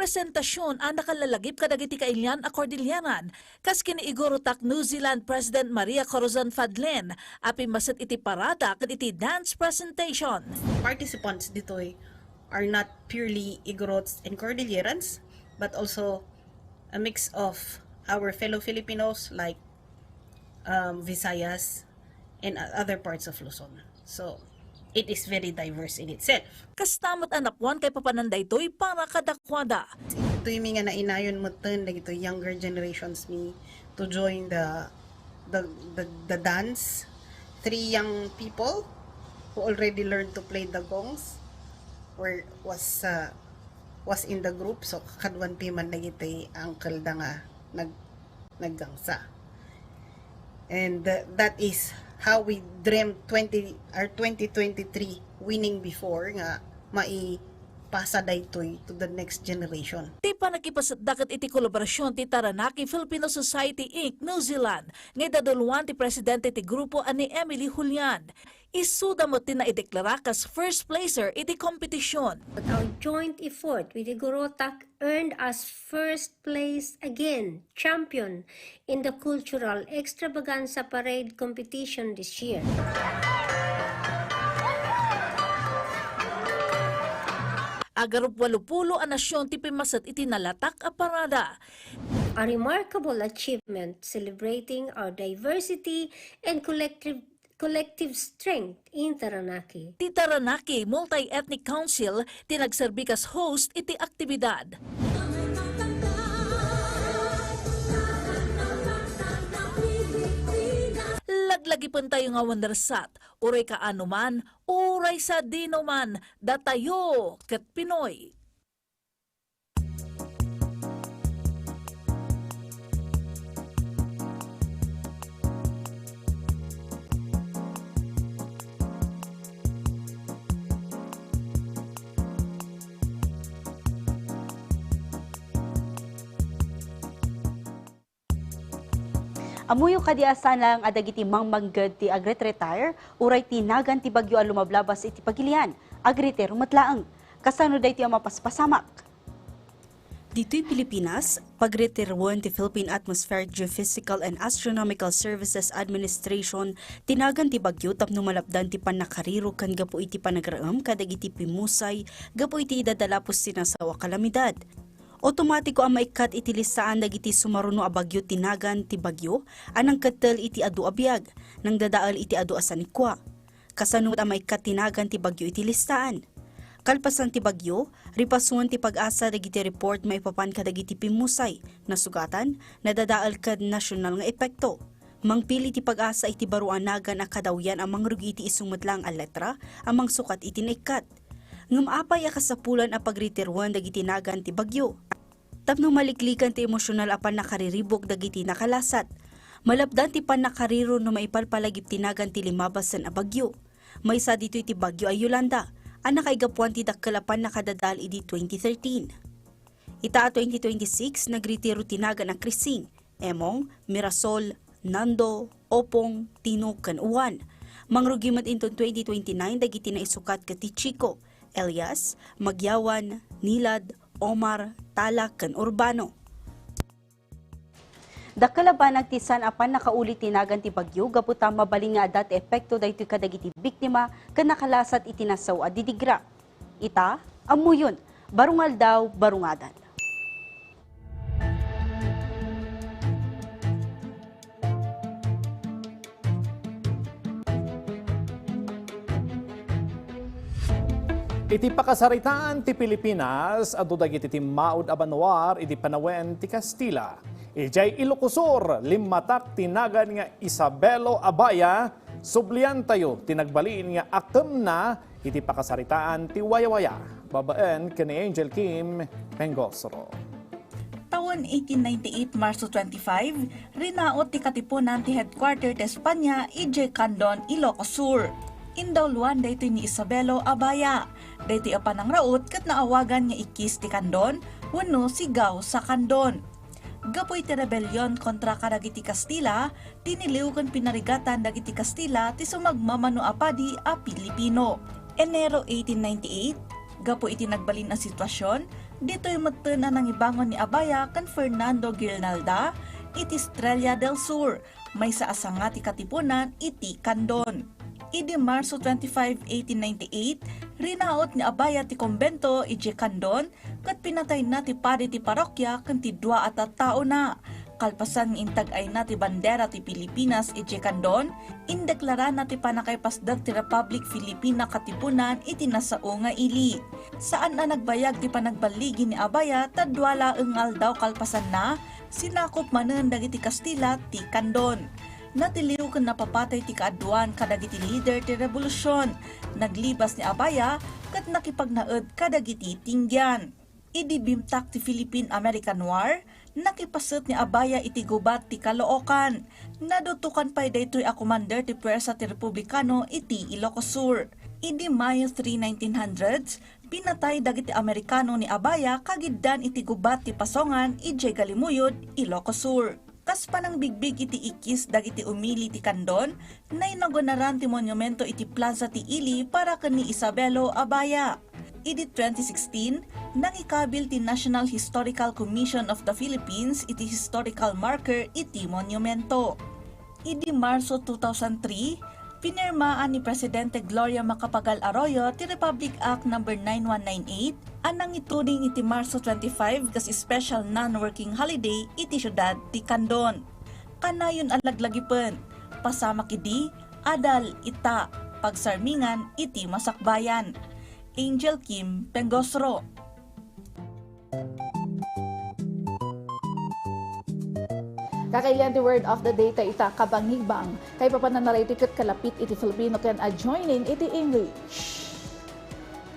Presentasion a nakalalagip kadagiti kailian a Cordilleran, kas ken ni Igortak New Zealand President Maria Corazon Fadlen a pimmaset iti parada ken iti dance presentation. Participants ditoy are not purely Igorots and Cordillerans, but also a mix of our fellow Filipinos like, um, Visayas and o-, other parts of Luzon. So, it is very diverse in itself. Kasta met a napuan kaipapanan daytoy para kadakuada. Daytoy mi nga nainayon metten dagitoy younger generations mi to join the, the, the, the dance. Three young people who already learned to play the gongs were, was, uh, was in the group. So, kakaduan ti man dagiti uncle da nga nag-, naggangsa. And, uh, that is how we dreamt twenty, our twenty twenty-three winning before nga maipasa daytoy to the next generation. Ti pannakipaset-da ket iti kolaborasion ti Taranaki Filipino Society Inc New Zealand nga idaduluan ti presidente ti grupo a ni Emily Julian. Isuda met ti naideklara kas first placer iti kompetisyon. But our joint effort with Igorotak earned us first place again, champion in the Cultural Extravaganza Parade competition this year. Agarup walupulo a nasion ti pimmaset iti nalatak a parada. A remarkable achievement celebrating our diversity and collective collective strength in Taranaki. Ti Taranaki Multi-Ethnic Council ti nagserbi kas host iti aktibidad. Laglagipentayo nga awan narsat, uray kaano man, uray sadino man, datayo ket Pinoy. Ammoyo kadi a saan laeng a dagiti mangmangged ti agret-retire uray ti nagan ti bagyo a lumablabas iti pagilian, agretiro met laeng. Kasano daytoy a mapaspasamak? Ditoy Pilipinas, pagretiroen ti Philippine Atmospheric Geophysical and Astronomical Services Administration ti nagan ti bagyo tapno malapdan ti pannakariro ken gapu iti panagraem kadagiti pimmusay gapu iti idadalapos ti nasaw a kalamidad. Otomatiko a maikkat iti listaan dagiti sumaruno a bagyo ti nagan ti bagyo a nangkettel iti adu a biag, nangdadael iti adu a sanikua. Kasano met a maikkat ti nagan ti bagyo iti listaan? Kalpasan ti bagyo, ripasoen ti PAGASA dagiti report maipapan kadagiti pimmusay, nasugatan, nadadael ken nasional nga epekto. Mangpili ti PAGASA iti baro a nagan a kadawyan a mangrugi iti isu met laeng a letra a mangsukat iti naikkat. Ngem apay a kasapulan a pagretiroen dagiti nagan ti bagyo? Tapno maliklikan ti emosional a pannakariribuk dagiti nakalasat. Malapdan ti pannakariro no maipalpalagip ti nagan ti limabasen a bagyo. Maysa ditoy ti Bagyo a Yolanda a nakaigapuan ti dakkel a pannakadadael idi twenty thirteen. Ita a twenty twenty-six, nagretiro ti nagan a Krising, Emong, Mirasol, Nando, Opong, Tino, ken Uwan. Mangrugi met inton twenty twenty-nine dagiti naisukat ket ti Chico, Elias, Magyawan, Nilad, Omar, Tala, ken Urbano. Dakkel a banag ti saan a pannakauli ti nagan ti bagyo gapu ta mabalin nga adda ti epekto daytoy kadagiti biktima ken nakalasat iti nasao a didigra. Ita, ammoyon, barong aldaw, barong adan. Iti pakasaritaan ti Pilipinas, adu dagiti timmaud a banua idi panawen ti Kastila. Idiay Ilocos Sur, limmatak ti nagan nga Isabelo Abaya, subliantayo ti nagbalin nga akemna iti pakasaritaan ti wayawaya. Babaen ken ni Angel Kim Pengosro. Tawen eighteen ninety-eight, Marso twenty-five, rinaot ti katipunan ti headquarter ti Espanya idiay Candon, Ilocos Sur. Indawloan daytoy ni Isabelo Abaya. Daytoy a panangraot ket naawagan nga Ikis ti Candon wenno Sigaw sa Candon. Gapu iti rebellion kontra kadagiti Kastila, tiniliw ken pinarigatan dagiti Kastila ti sumagmamano a padi a Pilipino. Enero eighteen ninety-eight, gapu iti nagbalin a situasion, ditoy metten a nangibangon ni Abaya ken Fernando Guirnalda iti Estrella del Sur, maysa a sanga ti katipunan iti Candon. Idi Marso twenty-five, eighteen ninety-eight, rinaot ni Abaya ti kumbento idiay Candon ket pinatayna ti padi ti parokia ken ti dua a tattaona. Kalpasan nga intag-ayna ti bandera ti Pilipinas idiay Candon, indeklarana ti pannakaipasdek ti Republic Filipina katipunan iti nasao nga ili. Saan a nagbayag ti panagballigi ni Abaya ta dua laeng nga aldaw kalpasanna, sinakop manen dagiti Kastila ti Candon. Natiliw ken napapatay ti kaaduan kadagiti lider ti rebolusion. Naglibas ni Abaya ket nakipagnaed kadagiti Tinggian. Idi bimtak ti Philippine-American War, nakipaset ni Abaya iti gubat ti Caloocan. Nadutokan pay daytoy a komander ti puwersa ti Republikano iti Ilocos Sur. Idi Mayo three, nineteen hundreds, pinatay dagiti Amerikano ni Abaya kagiddan iti gubat ti Pasongan idiay Galimuyod, Ilocos Sur. Kas panangbigbig iti ikis dagiti umili ti Candon, nainauguraran ti monumento iti Plaza ti Ili para ken ni Isabelo Abaya. Idi twenty sixteen, nangikabil ti National Historical Commission of the Philippines iti historical marker iti monumento. Idi Marso two thousand three, pinirmaan ni Presidente Gloria Macapagal Arroyo ti Republic Act Number nine one nine eight a nangituring iti Marso twenty-five kas special non-working holiday iti siudad ti Candon. Kanayon a laglagipen, pasamak idi, adal, ita, pagsarmingan iti masakbayan. Angel Kim Pengosro. Kakailian ti word of the day ta ita, kabangigbang. Kaipapanana daytoy ket kalapit iti Filipino ken adjoining iti English.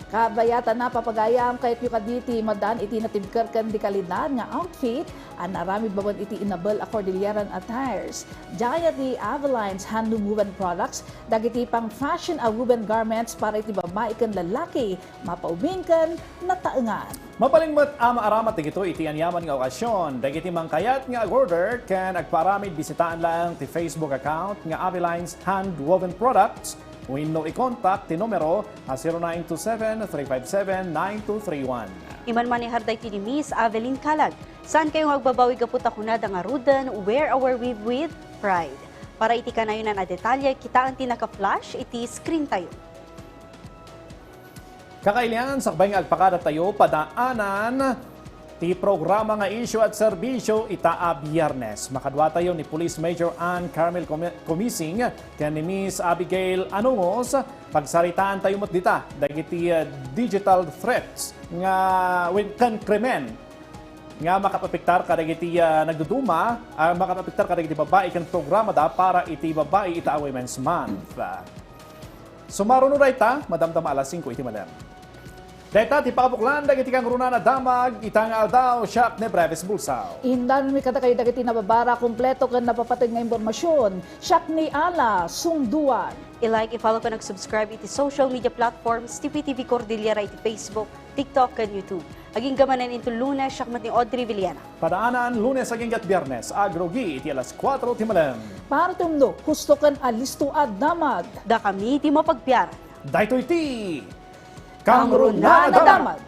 Kabayatan a pagayam, kayatyo kadi ti madan iti natibker ken di kalidad nga outfit a naaramid babaen iti inabel a Cordilleran attires. Diay ti Aveline's handloom woven products, dagiti pang-fashion a woven garments para iti babai ken lalaki, mapaubing ken nataengan. Mabalin met a maaramat dagitoy iti aniaman nga okasion. Dagiti mangkayat nga ag-order ken agpaaramid, bisitaan laeng ti Facebook account nga Aveline's Handwoven Products wenno i-contact ti numero a zero nine two seven, three five seven, nine two three one. Imanmanear daytoy ni Miss Avelin Calag. Saankayo nga agbabawi gapu ta kunada ngaruden, wear our weave with pride. Para iti kanayonan a detalye, kitaen ti naka-flash iti screen tayo. Kakailian, sakbay nga agpakadatayo, padaanan ti programa nga Isyu at Serbisyo ita a Biernes. Makaduatayo ni Police Major Ann Carmel Comi-, Comising ken ni Miss Abigail Anungos. Pagsaritaantayo met dita dagiti, eh, digital threats nga wen-, ken krimen nga makapapektar kadagiti, ah, nagduduma, ah, makapapektar kadagiti babai ken programada para iti babai ita a Women's Month. Sumaruno dayta, madamdama alas singko iti malem. Dayta ti pakabuklan dagiti kangrunaan a damag ita nga aldaw. Siak ni Brevis Bulsaw. Indanmi kadakayo dagiti nababara, kompleto ken napapateg nga impormasion. Siak ni Ala Sungduan. I-like, i-follow ken ag-subscribe iti social media platforms ti P T V Cordillera iti Facebook, TikTok, ken YouTube. Agingga manen inton Lunes, siak met ni Audrey Villena. Padaanan, Lunes agingga Biernes, agrugi iti alas kuatro ti malem. Para ti umno, husto ken alisto a damag. Dakami ti mapagbiar. Daytoy ti Kangrunaan a Damag.